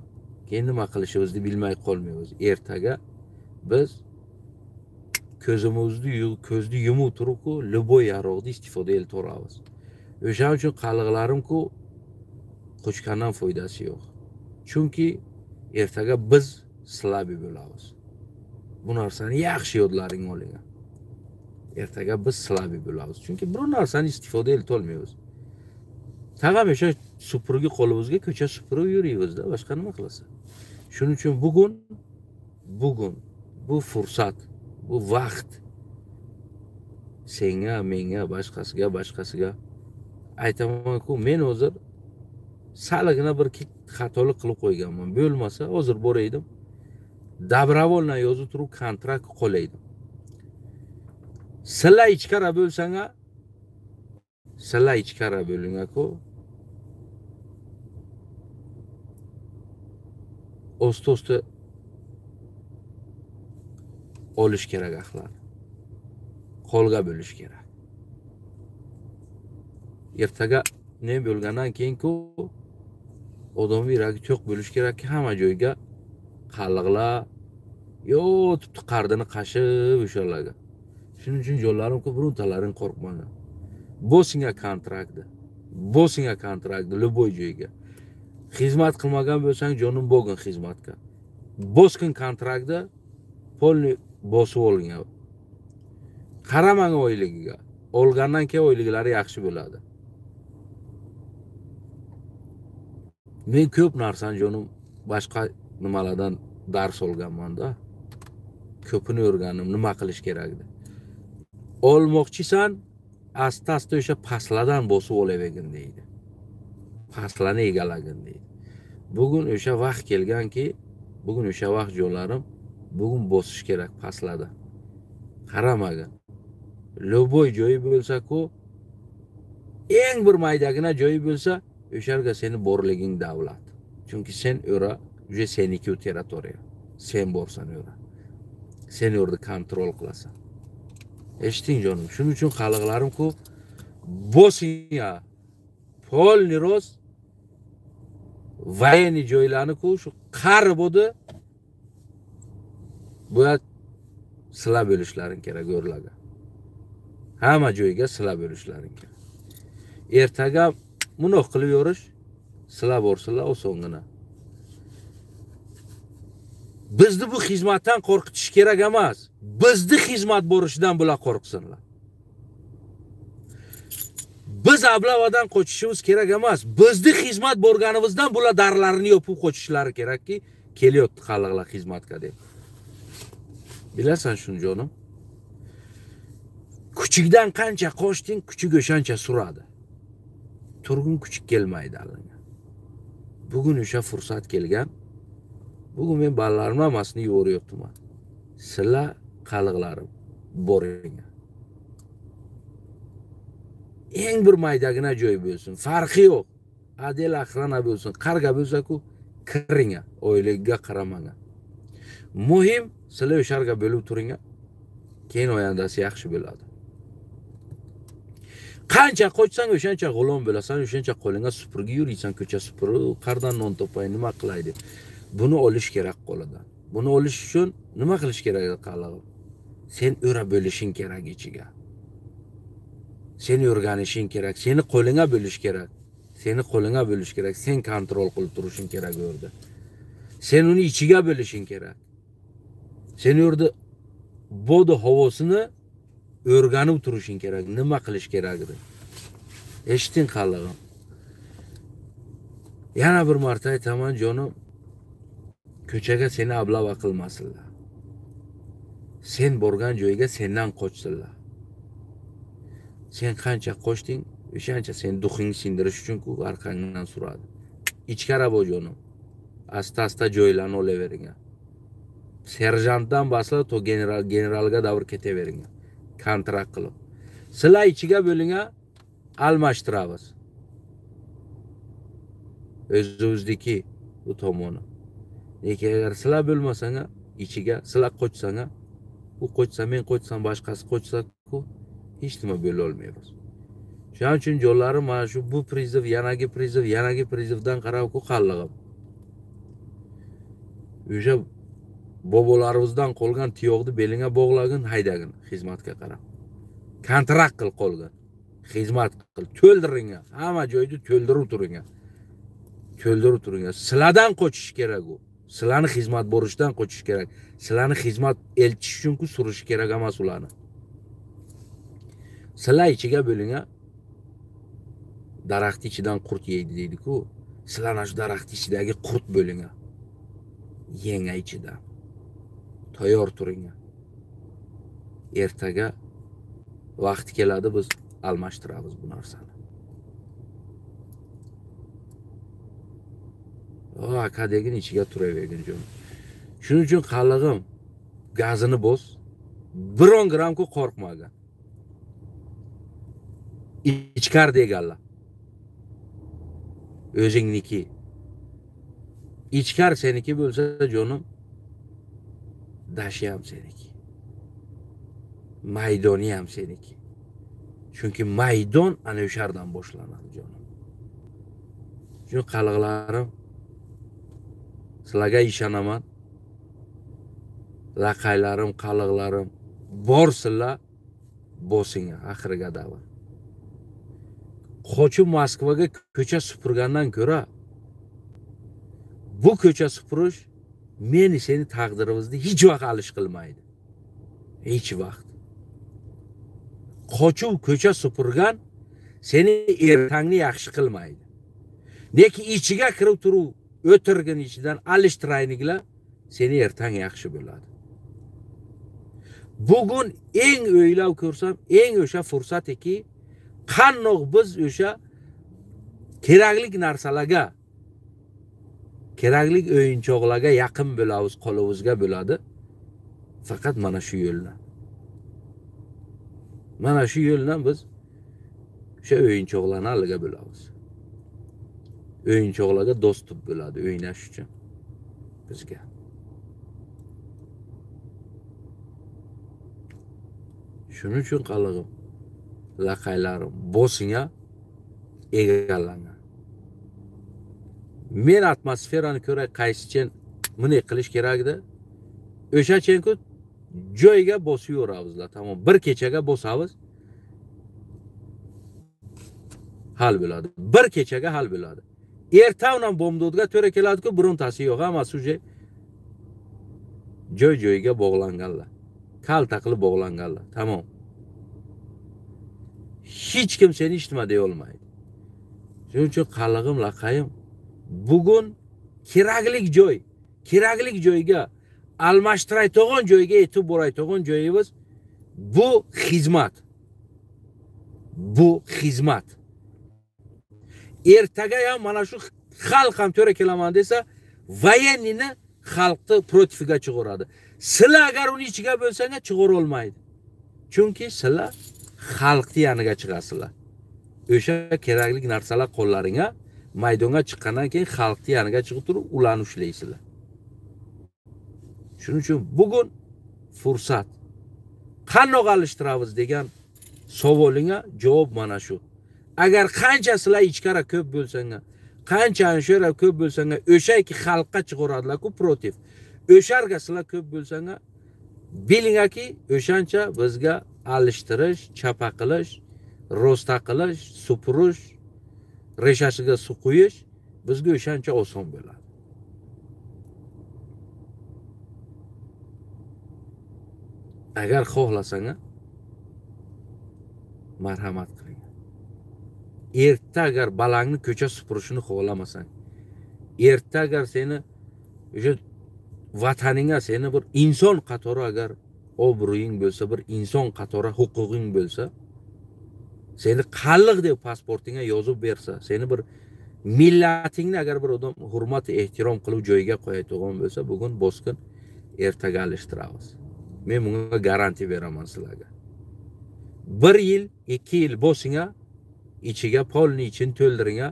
Keyin nima qilishimizni bilmay qolmaymiz. Ertaga biz ko'zimizni ko'zni yumib turib-ku, любой yaroqni istifoda etib. O'shaning uchun qalg'larim-ku qochgandan foydasi yo'q. Chunki ertaga biz слабый bo'lamiz. Bu narsani yaxshi yodlaring olinglar. Ertaga biz слабый bo'lamiz. Chunki biror narsani istifoda eta olmaymiz. Tag'am o'sha supurgi qo'limizga ko'cha supurib yuribmiz-da, boshqa nima qilasan? Shuning uchun bugun bu fursat, bu vaqt senga, menga, boshqasiga aytaman-ku, men hozir salgina bir xatolik qilib qo'yganman. Bo'lmasa hozir bor edim. Добровольно yozib turib kontrakt qo'laydim. Sizlar ichkari bo'lsang-a, sizlar ichkari bo'ling-ku. Osta-osta Olish kerak axlarni. Qo'lga bo'lish kerak. Ertaga ne bo'lgandan keyin-ku odamning yuragi to'q bo'lish kerakki, hamma joyga qalliqlar yotibdi, qardini qashib o'shalarga. Shuning uchun jonlarim ku birontalaring qo'rqmanglar. Bosinga kontraktni. Bosinga kontraktni любой joyga. Xizmat qilmagan bo'lsang, jonim bo'lgin xizmatga. Boskin kontraktni polni bosib olgan. Qaramang oyligiga. Olgandan keyin oyliklari yaxshi bo'ladi. Men ko'p narsani jonim boshqa nimalardan dars olganman-da. Ko'pini o'rgandim, nima qilish kerak edi. Olmoqchisan, asta-asta o'sha pastlardan bosib olavergin deydi. Pastlarni egalagin deydi. Bugun o'sha vaqt kelganki, bugun o'sha vaqt jonlarim, bugun bosish kerak pastlarda. Qaramagin. Любой joyi bo'lsa-ku, eng bir maydagina joyi bo'lsa, o'sha yerga seni borliging davlat. Chunki sen o'ra, уже seniki u territoriya. Sen borsan o'ra. Sen o'rni kontrol qilasan. Eshiting jonim. Shuning uchun xalqlarim-ku bosing, polni rost военный joylarni-ku shu qari bo'ldi. Bu sizlar bo'lishlaring kerak o'rlarga. Hamma joyga sizlar bo'lishlaring kerak. Ertaga munoq qilib yurish, sizlar borsinlar osongina. Bizni bu xizmatdan qo'rqitish kerak emas. Bizni xizmat borishidan bular qo'rqsinlar. Biz ablavadan qochishimiz kerak emas. Bizni xizmat borganimizdan bular darlarini yopib qochishlari kerakki, kelyapti xalqlar xizmatga deb. Bilasan shuni jonim. Kuchukdan qancha qochding, kuchuk o'shancha suradi. Turgun kuchuk kelmaydi alanga. Bugun o'sha fursat kelgan. Bugun men bolalarimni hammasini yuboryapman. Sizlar xalqlarim boring. Eng bir maydagina joy bo'lsin, farqi yo'q. Adel охрана bo'lsin, qarga bo'lsa-ku kiring, oyligiga qaramang. Muhim sizlar o'sha yerga bo'lib turing. Keyin oyandasi yaxshi bo'ladi. Qancha qochsang o'shancha g'ulom bo'lasan, o'shancha qo'lingga supurgi yuriysan, ko'cha supurib, qardan non topay, nima qilay deb. Buni olish kerak qo'lidan. Buni olish uchun nima qilish kerak qallig'im? Sen o'ra bo'lishing kerak ichiga. Seni o'rganishing kerak, seni qo'lingga bo'lish kerak. Seni qo'lingga bo'lish kerak, sen kontrol qilib turishing kerak u yerda. Sen uni ichiga bo'lishing kerak. Sen u yerda bo'di havosini o'rganib turishing kerak, nima qilish kerak deb. Eshiting qallig'im. Yana bir marta aytaman jonim, ko'chaga seni ablava qilmasinlar. Sen borgan joyga sendan qochsinlar. Sen qancha qochding, o'shancha sen duxingni sindirish uchun ku orqangdan suradi. Ichkari bo jonim. Asta-asta joylarni olavering. Serjantdan boshlab to generalga davr ketavering. Kontrakt qilib. Sizlar ichiga bo'linga almashtiramiz. O'zimizniki bu tomoni. Lekin agar sizlar bo'lmasang, ichiga sizlar qochsang, u qochsa, men qochsam, boshqasi qochsa-ku hech nima bo'la olmaymiz. Shuning uchun jonlarim, mana shu bu priziv, yanagi priziv, yanagi prizivdan qarab-ku qallig'im. O'sha bobolarimizdan qolgan tuyoqni belingga bog'lagin, haydagin xizmatga qarab. Kontrakt qil qolgan. Xizmat qil, to'ldiring. Hamma joyni to'ldirib turing. To'ldirib turing. Sizlardan qochish kerak u. Sizlarni xizmat borishdan qochish kerak. Sizlarni xizmat elchish uchun-ku surish kerak emas ularni. Sizlar ichiga bo'linga daraxt ichidan qurt yeydi deydi-ku. Sizlar ana shu daraxt ichidagi qurt bo'linga. Yenga ichida. Tayyor turing. Ertaga vaqt keladi, biz almashtiramiz bu narsani. O aka degin ichiga turavergin jonim. Shuning uchun qallig'im, gazini bos, 1 gram-ku qo'rqmagan. Ichkar deganlar. O'zingniki. Ichkar seniki bo'lsa jonim, dashi ham seniki. Maydoni ham seniki. Chunki maydon ana o'shardan boshlanadi, jonim. Shu qaliqlarim, sizlarga ishonaman. Laqaylarim, qaliqlarim borsizlar, bosing oxiriga davr. Qochib Moskvaga ko'cha supurgandan ko'ra bu ko'cha supurish meni seni taqdirimizni hech vaqt alish qilmaydi. Hech vaqt. Qochib ko'cha supurgan seni ertangni yaxshi qilmaydi. Lekin ichiga kirib turib o'tirgin ichidan alishtirayliklar seni ertang yaxshi bo'ladi. Bugun eng o'ylab ko'rsam, eng o'sha fursatiki, qandoq biz o'sha kerakli narsalarga, kerakli o'yinchoqlarga yaqin bo'lamiz, qo'limizga bo'ladi. Faqat mana shu yo'ldan. Mana shu yo'ldan biz o'sha o'yinchoqlarni aliga bo'lamiz. O'yinchoqlarga do'st bo'ladi o'ynash uchun bizga. Shuning uchun qalig'im, laqaylarim bosinga egallanga. Men atmosferani ko'ra qaysichen bunday qilish kerak edi. O'shachenku joyga bosib. Tamom, bir kechaga bosamiz. Hal bo'ladi. Bir kechaga hal bo'ladi. Erta bilan bomdodga to'ra keladi-ku, birontasi yo'q, hammasi uje joy-joyiga bog'langanlar. Kalta qilib bog'langanlar. Tamom. Hech kim seni hech nima deya olmaydi. Shuning uchun qalig'im, laqayim, bugun kerakli joy, kerakli joyga almashtirayotgan joyga yetib borayotgan joyimiz bu xizmat. Bu xizmat. Ertaga ham mana shu xalq ham to'ra kelaman desa, voyennini xalqni protifiga chiqaradi. Sizlar agar uni ichiga bo'lsanglar chiqara olmaydi. Chunki sizlar xalqni yoniga chiqasizlar. O'sha kerakli narsalar qo'llaringga maydonga chiqqandan keyin xalqni yoniga chiqib turib ularni ushlaysizlar. Shuning uchun bugun fursat. Qandoq alishtiramiz degan savolingga javob mana shu. Agar qancha sizlar ichkari ko'p bo'lsanglar, qancha anshara ko'p bo'lsanglar, o'shaki xalqqa chiqaradilar-ku protiv. O'sharga sizlar ko'p bo'lsanglar, bilingaki o'shancha bizga alishtirish, chapa qilish, rosta qilish, supurish, reshasiga suv quyish bizga o'shancha oson bo'ladi. Agar xohlasanglar, marhamat qiling. Erta agar balangni ko'cha supurishini xohlamasang, erta agar seni o'sha vataningga seni bir inson qatori agar obro'ying bo'lsa, bir inson qatori huquqing bo'lsa, seni qalliq deb pasportingga yozib bersa, seni bir millatingni agar bir odam hurmat, ehtirom qilib joyiga qo'yadigan bo'lsa, bugun bosqin ertaga alishtiramiz. Men bunga garantiya beraman sizlarga. 1 yil, 2 yil bosinga, ichiga polni ichini to'ldiringa,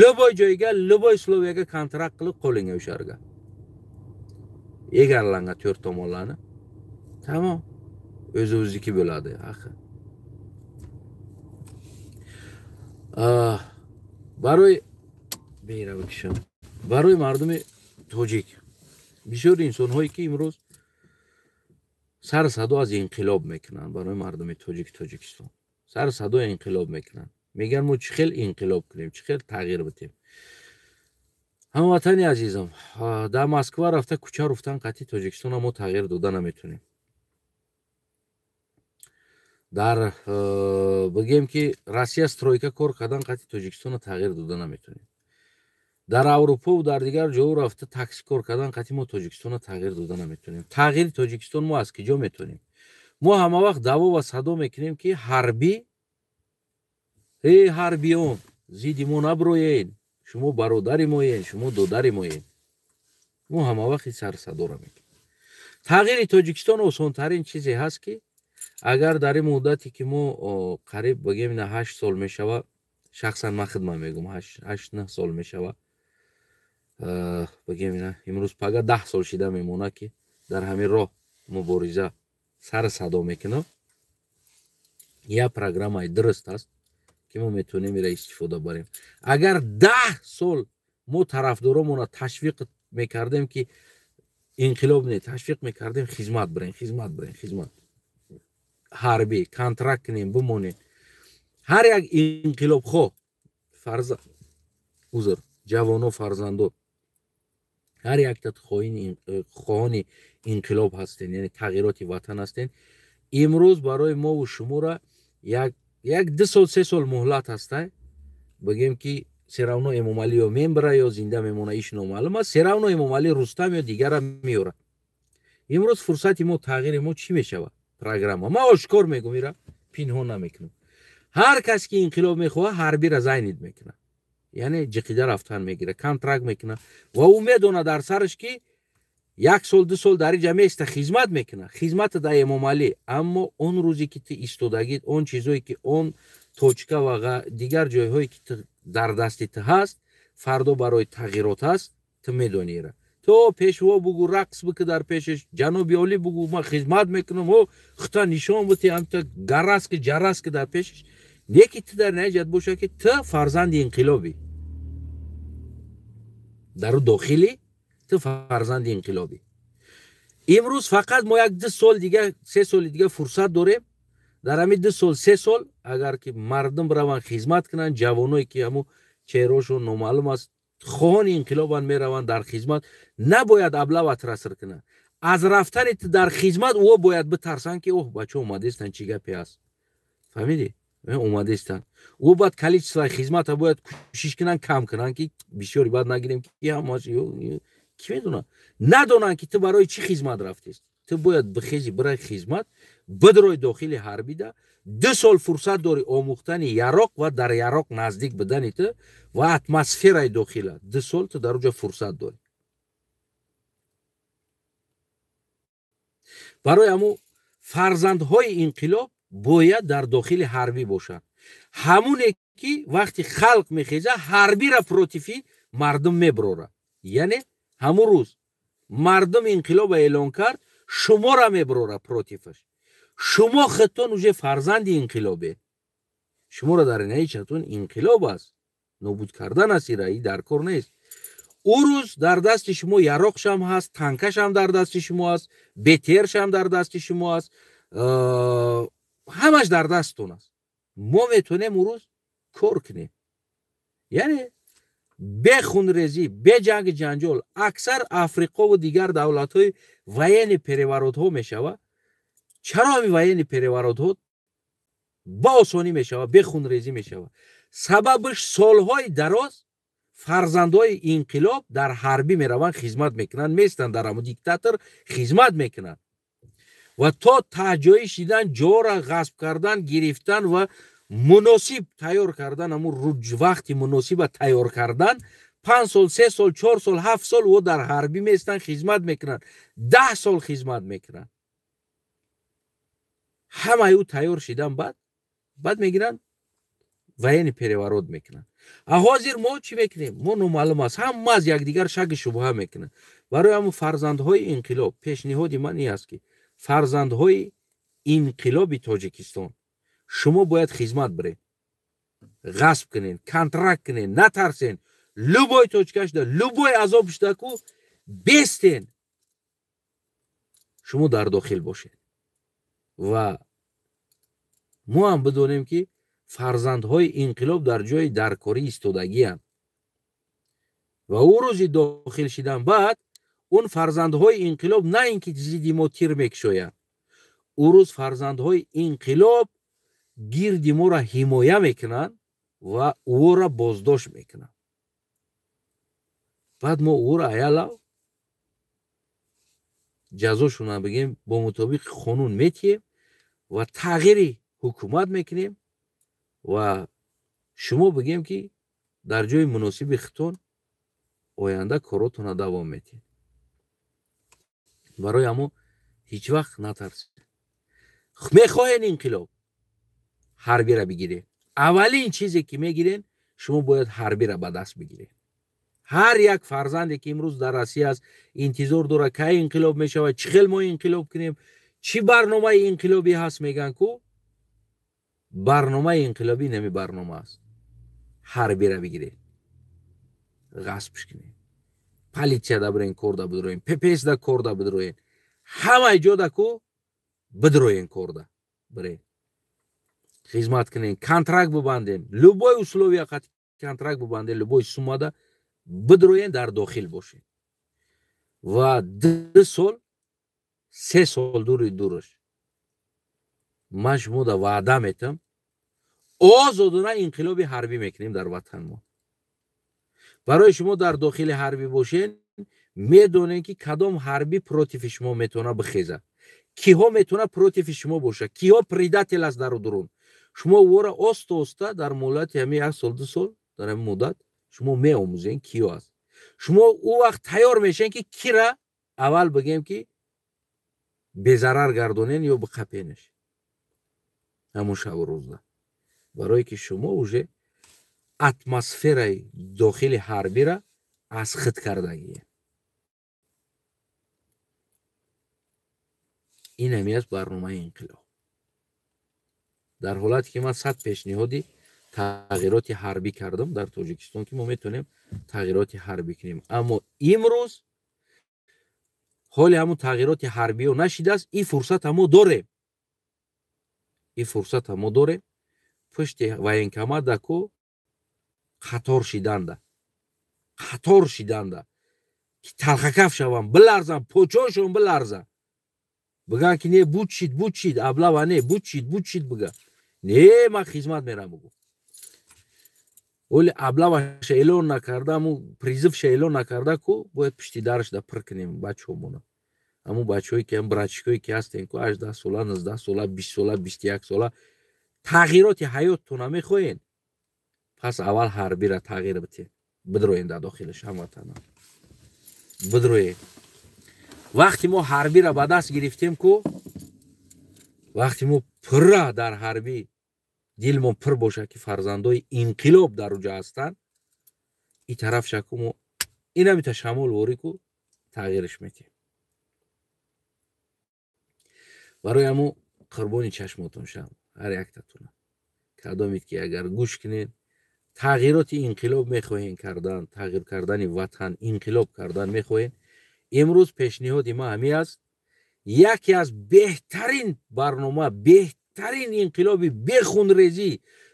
loboy joyga, loboy sloviyaga kontrakt qilib qo'lingga o'sharga. Egarlanga to'rt tomonlarni. Tamom. O'zimizniki bo'ladi, axir. Барои бейра бикшам. Барои мардуми тоҷик. Бисёр инсонҳое ки имрӯз сар садо аз инқилоб мекунанд, барои мардуми тоҷик Тоҷикистон сар садо инқилоб мекунанд. Мегӯянд мо чӣ хел инқилоб кунем, чӣ хел тағйир бидем. Ҳамватани азизам, дар Москва рафта кӯча руфтан қатъи Тоҷикистонро мо тағйир дода наметонем. Дар бигем ки Россия стройка кор кардан қатъи Тоҷикистонро тағйир дода наметонем. Дар Аврупо ва дар дигар ҷо рафта такси кор кардан қатъи мо Тоҷикистонро тағйир дода наметонем. Тағйири Тоҷикистон мо аз киҷо метонем? Мо ҳама вақт даъво ва садо мекунем ки ҳарбӣ, эй ҳарбиён, зидди мо наброед, шумо бародари моед, шумо додари моед. Мо ҳама вақт ин сарсадоро мекунем. Тағйири Тоҷикистон осонтарин чизе ҳаст ки агар дар ин муддате ки мо қариб бигем 8 сол мешавад, шахсан ман хидмат мегӯм 8-9 сол мешавад, бигем имрӯз пага 10 сол шида мемонад ки дар ҳамин роҳ мубориза сар садо мекунам. Як программаи дуруст аст, ки мо метавонем ира истифода барем. Агар 10 сол мо тарафдоромона ташвиқ мекардем, ки инқилоб не, ташвиқ мекардем, хизмат бирен, хизмат бирен, хизмат ҳарбӣ, контракт кунем, бимонем, ҳар як инқилобхоҳ фарза, узр, ҷавоно, фарзандо, ҳар якта хоҳони инқилоб ҳастен, яъне тағйироти ватан ҳастен. Имрӯз барои мову шуморо як 2 сол, 3 сол муҳлат ҳастай. Бигем, ки всё равно Эмомалӣ ё мембира, ё зинда мемона, иш номаълум аст. Всё равно Эмомалӣ Рустам ё дигара меёрад. Имрӯз фурсати мо, тағйири мо чӣ мешавад? Программа ман ошкор мегум, ира пинҳон намекунам. Ҳар кас ки инқилоб мехоҳад, ҳарбира зайнид мекунад, яъне ҷиқида рафтан мегирад, контракт мекунад ва ӯ медонад дар сараш, ки як сол, 2 сол дар инҷа меиста, хизмат мекунад, хизмата дар Эмомалӣ. Аммо он рӯзе ки ту истодагӣ, он чизое ки он точка ва дигар ҷойҳое ки дар дасти ту ҳаст, фардо барои тағйирот аст. Ту медонӣ, ира то пешво бугу, рақс бикӣ дар пешаш, ҷаноби олӣ бугу, ман хизмат мекунам, о хута нишон бити, амта гараски ҷараски дар пешаш неки. Ту дар наҷат боша, ки ту фарзанди инқилобӣ, дару дохилӣ ту фарзанди инқилобӣ. Имрӯз фақат мо як 2 сол дига, 3 соли дига фурсат дорем. Дар ҳамин 2 сол, 3 сол, агар ки мардум бираванд, хизмат кунанд, ҷавоное ки ҳамун чеҳраошон номаълум аст, хоҳони инқилобанд, мераванд дар хизмат, набояд облава траср кунанд. Аз рафтани ту дар хизмат ӯ бояд битарсанд, ки оҳ, бача омадестанд, чӣ гапе аст, фаҳмидӣ, омадестанд. Ӯ бояд количество и хизмата бояд кӯшиш кунанд, кам кунанд, ки бисёри баъд нагирем, ки ҳамаш ки медонад, надонанд, ки ту барои чӣ хизмат рафтест. Ту бояд бихези, бирай хизмат, бидрой дохили ҳарбида. 2 сол фурсат дорӣ омӯхтани яроқ ва дар яроқ наздик будани ту ва атмосфераи дохила. 2 сол ту дар оҷа фурсат дорӣ. Барои ҳамун фарзандҳои инқилоб бояд дар дохили ҳарбӣ бошанд. Ҳамуне ки вақти халқ мехеза, ҳарбира против и мардум меброра. Яъне ҳамун рӯз мардум инқилоба эълон кард, шумора меброра против аш. Шумо худтон уже фарзанди инқилобе, шуморо дар наичатон инқилоб аст, нобуд кардан аст, ира и дар кор нест. Ӯ рӯз дар дасти шумо яроқшам ҳаст, танкашам дар дасти шумо аст, БТРшам дар дасти шумо аст, ҳамаш дар дасттон аст. Мо метавонем ӯ рӯз кор кунем, яъне бе хунрезӣ, бе ҷанги ҷанҷол. Аксар Африқову дигар давлатҳои военный переворот ҳо мешавад. Чаро ҳамин военный переворот ҳо ба осонӣ мешавад, бе хунрезӣ мешавад? Сабабаш солҳои дароз фарзандҳои инқилоб дар ҳарбӣ мераванд, хизмат мекунанд, местанд, дар ҳамун диктатор хизмат мекунанд ва то таҳҷоӣ шидан, ҷора ғасб кардан, гирифтан ва муносиб тайёр кардан, ҳамун вақти муносиба тайёр кардан, 5 сол, 3 сол, 4 сол, 7 сол ӯ дар ҳарбӣ местанд, хизмат мекунанд, 10 сол хизмат мекунанд. Ҳамаи ӯ тайёр шидан, баъд мегиранд, военный переворот мекунанд. А ҳозир мо чӣ мекунем? Мо номаълум аст, ҳама аз якдигар шаки шубҳа мекунанд. Барои ҳамун фарзандҳои инқилоб, пешниҳоди ман ин аст, ки фарзандҳои инқилоби Тоҷикистон, шумо бояд хизмат биред, ғасб кунед, контракт кунед, натарсен, любой точка шуда, любой азоб шуда ку бестен, шумо дар дохил бошед ва мо ҳам бидонем, ки фарзандҳои инқилоб дар ҷои даркорӣ истодагианд. Ва ӯ рӯзи дохил шидан баъд он фарзандҳои инқилоб на ин ки зидди мо тир мекушоянд, ӯ рӯз фарзандҳои инқилоб гирди моро ҳимоя мекунанд ва ӯро боздошт мекунанд. Баъд мо ӯро аялав ҷазошона бигем, бо мутобиқи қонун метиҳем ва тағйири ҳукумат мекунем ва шумо бигем, ки дар ҷои муносиби хитон оянда коротона давом метиҳед. Барои ҳамо ҳеҷ вақт натарсед. Мехоҳед инқилоб, ҳарбира бигиред. Аввалин чизе ки мегирен, шумо бояд ҳарбира ба даст бигиред. Ҳар як фарзанде ки имрӯз дар Россия аст, интизор дорад, кай инқилоб мешавад, чӣ хел мо инқилоб кунем, чӣ барномаи инқилобӣ ҳаст, мегӯянд ку. Барномаи инқилобӣ нами барнома аст. Ҳарбира бигиред, ғасбш кунед, политсияда бирен, корда бидроен, ППСда корда бидроен, ҳамаи ҷода ку бидроен, корда бирен, хизмат кунен, контракт бибанден, любой условия қати контракт бибанден, любой суммада бидроен, дар дохил бошед. Ва 2 сол, 3 сол дури дураш ман шумода ваъда метам, озодона инқилоби ҳарбӣ мекунем дар ватанмо. Барои шумо дар дохили ҳарбӣ бошен, медонем, ки кадом ҳарбӣ против шумо метавона бихезад, киҳо метавона против шумо бошад, киҳо предатель аст дару дурун. Шумо вора оста оста дар муҳлати ҳами як сол, 2 сол, дар ҳами муддат шумо меомӯзен, киё аст. Шумо ӯ вақт тайёр мешен, ки кира аввал бигем, ки безарар гардонен ё биқапенеш ҳамун шабу рӯзда, барое ки шумо уже атмосфераи дохили ҳарбира аз худ кардагие. Ин ҳами аст барномаи инқилоб. Дар ҳолате ки ман 100 пешниҳоди тағйироти ҳарбӣ кардам дар Тоҷикистон, ки мо метавонем тағйироти ҳарбӣ кунем, аммо имрӯз ҳоли ҳамун тағйироти ҳарбиё нашидааст. Ин фурсата мо дорем, ин фурсата мо дорем. Пушти военкомат ку қатор шиданда, қатор шиданда, ки талхакаф шавам, биларзам, почошон биларза, биган ки не, бучид, бучид, аблава не, бучид, бучид, бига не, ман хизмат мерам, бугу. Оли аблаваша эълон накарда, аму призыв ша эълон накарда ку бояд пишти дарашда пир кунем бачаҳомона. Ҳамун бачаҳое ки, братчик ое ки ҳастем ку, 18 сола, 19 сола, 20 сола, 21 сола, тағйироти ҳаёттона мехоҳен, пас аввал ҳарбира тағйир битен, бидроен дар дохилаш. Ҳамватана, бидроен. Вақти мо ҳарбира ба даст гирифтем ку, вақти мо пурра дар ҳарбӣ дилмон пур бошад, ки фарзандои инқилоб дар уҷа ҳастанд, и тараф шаку мо инамита шамол ворӣ ку тағйирш метиҳем. Барои ҳамо қурбони чашмотон шам, ҳар яктатона, кадомед ки агар гӯш кунед, тағйироти инқилоб мехоҳем кардан, тағйир кардани ватан, инқилоб кардан мехоҳем, имрӯз пешниҳоди ма ҳамин аст. Яке аз беҳтарин барнома, беҳтарин инқилоби бехунрезӣ,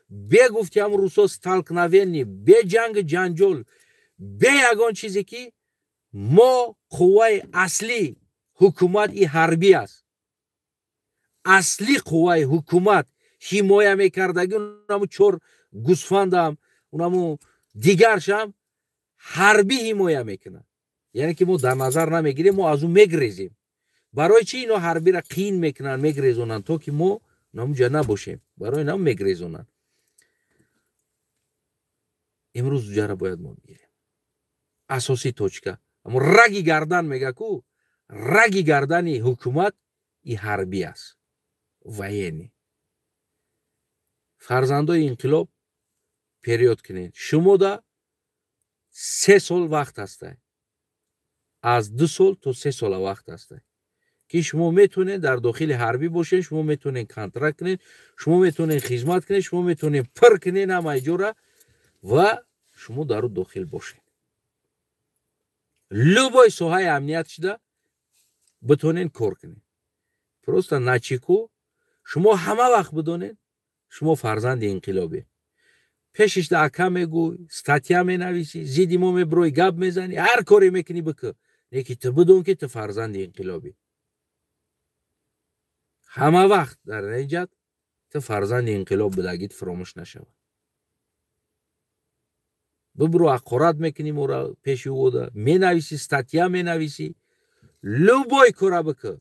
бегуфти ҳам русо столкновение, бе ҷанги ҷанҷол, бе ягон чизе, ки мо қувваи аслӣ ҳукумат и ҳарбӣ аст. Аслӣ қувваи ҳукумат ҳимоя мекардаги унаму чор гусфандам, унаму дигаршам ҳарбӣ ҳимоя мекунад. Яъне ки мо дар назар намегирем, мо аз ӯ мегрезем. Барои чӣ ино ҳарбира қиин мекунанд, мегрезонанд? То ки мо намуҷа набошем, барои нам мегрезонанд. Имрӯз уҷара бояд мо бигирем. Асосӣ точка, амо раги гардан мега ку, раги гардани ҳукумат и ҳарбӣ аст, военный. Фарзандои инқилоб, вперёд кунед. Шумода 3 сол вақт ҳастай, аз 2 сол то 3 сола вақт ҳастай, ки шумо метавонед дар дохили ҳарбӣ бошед, шумо метавонед контракт кунед, шумо метавонед хизмат кунед, шумо метавонед пир кунед ҳамаи ҷора ва шумо дар ӯ дохил бошед, любой соҳаи амният шуда битонед кор кунед. Просто начеку шумо ҳама вақт бидонед, шумо фарзанди инқилобе. Пешишда ака мегӯй, статья менависӣ, зидди мо мебирои, гап мезанӣ, ҳар коре мекунӣ, бикӯ, леки ту бидон, ки ту фарзанди инқилобӣ. Ҳама вақт дар наиҷат ту фарзанди инқилоб будагит фуромӯш нашавад. Бибиро, ҳақорат мекунӣ моро, пеши ода менависӣ, статья менависӣ, любой кора бикӯ,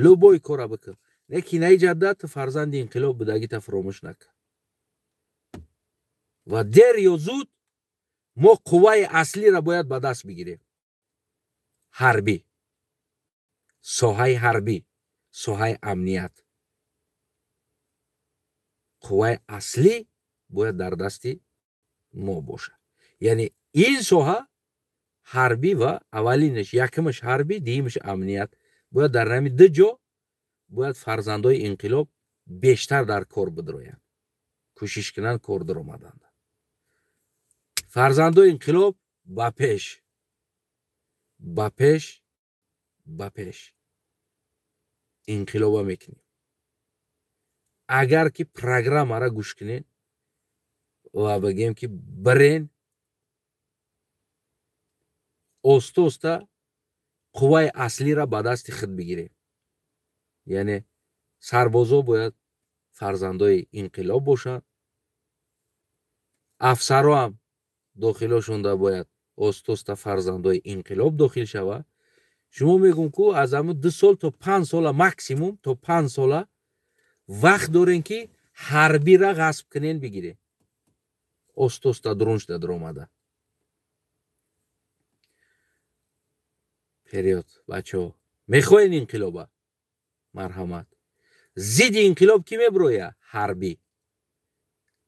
любой кора бикӯ, леки наиҷада ту фарзанди инқилоб будагита фуромӯш накун. Ва дер ё зуд мо қувваи аслиро бояд ба даст бигирем. Ҳарбӣ, соҳаи ҳарбӣ, соҳаи амният, қувваи аслӣ бояд дар дасти мо бошад. Яъне ин соҳа ҳарбӣ ва аввалинаш, якумаш ҳарбӣ, дуюмаш амният, бояд дар ҳами ду ҷо бояд фарзандои инқилоб Бештар дар кор бидроянд, кӯшиш кунанд кор даромаданд. Фарзандои инқилоб ба пеш, ба пеш, ба пеш. Инқилоба мекунем. Агар ки программара гӯш кунед ва бигем ки бирен, оста оста қувваи аслиро ба дасти худ бигирем. Яъне сарбозо бояд фарзандои инқилоб бошанд, афсаро ҳам дохилошонда бояд оста оста фарзандои инқилоб дохил шавад. Шумо мегӯм ку аз ҳамун 2 сол то 5 сола, максимум то 5 сола вақт дорем ки ҳарбира ғасб кунен бигирем. Оста оста дурун шуда дуромада. Период, бачаҳо, мехоҳед инқилоба? Марҳамат. Зидди инқилоб кӣ мебироя? Ҳарбӣ.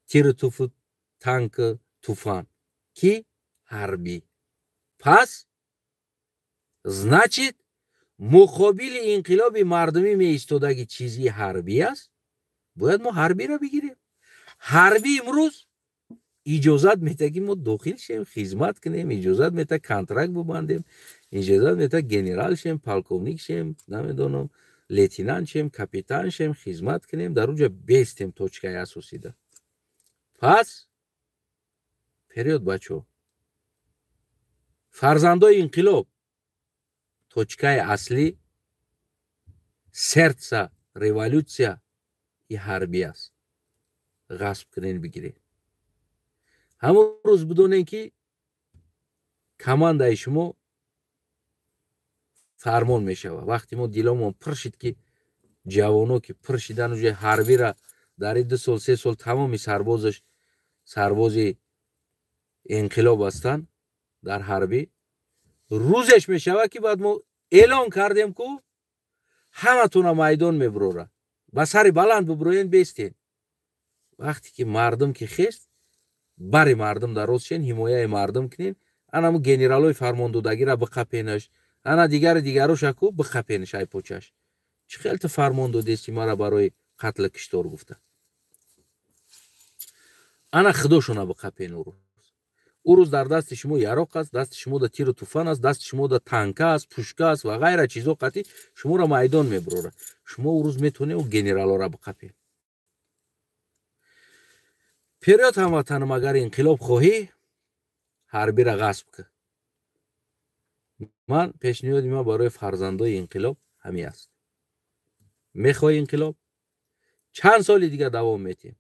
Тиру туфу, танку, туфан. Кӣ? Ҳарбӣ. Пас значит муқобили инқилоби мардумӣ меистодаги чизи ҳарбӣ аст, бояд мо ҳарбиро бигирем. Ҳарбӣ имрӯз иҷозат медиҳад ки мо дохил шем, хизмат кунем, иҷозат медиҳад контракт бубандем, иҷозат медиҳад генерал шем, полковник шем, намедонам, лейтенант шем, капитан шем, хизмат кунем, дар онҷа бестем точкаи асосида. Пас период, бачаҳо, фарзандои инқилоб, точкаи аслӣ сердца революция и ҳарбӣ аст. Ғасб кунен бигиред. Ҳамон рӯз бидонем ки командаи шумо фармон мешавад. Вақте мо диломон пур шид ки ҷавоно ки пур шидан уже ҳарбира дар 2 сол 3 сол тамоми сарбозаш сарбози инқилоб ҳастанд дар ҳарбӣ, рӯзеш мешавад ки баъд мо эълон кардем ку ҳаматона майдон мебурора, ба сари баланд бубуроен, бестен. Вақте ки мардум ки хест, бари мардум дароз шен, ҳимояи мардум кунен, анаму генералои фармондодагира биқапенаш, ана дигари дигароша ку биқапенаш айпочаш. Чӣ хел ту фармон додести мара барои қатли киштор гуфта? Ана худошона биқапен ӯ рӯз. Ӯ рӯз дар дасти шумо яроқ аст, дасти шумо да тиру туфан аст, дасти шумо да танка аст, пушка аст ва ғайра чизо қатӣ шуморо майдон мебурора. Шумо ӯ рӯз метавонед ӯ генералора биқапен. Период, ҳамватанам, агар инқилоб хоҳӣ, ҳарбира ғасб кун. Ман пешниҳоди ман барои фарзандои инқилоб ҳамин аст. Мехоҳӣ инқилоб? Чанд соли дигар давом метиҳем.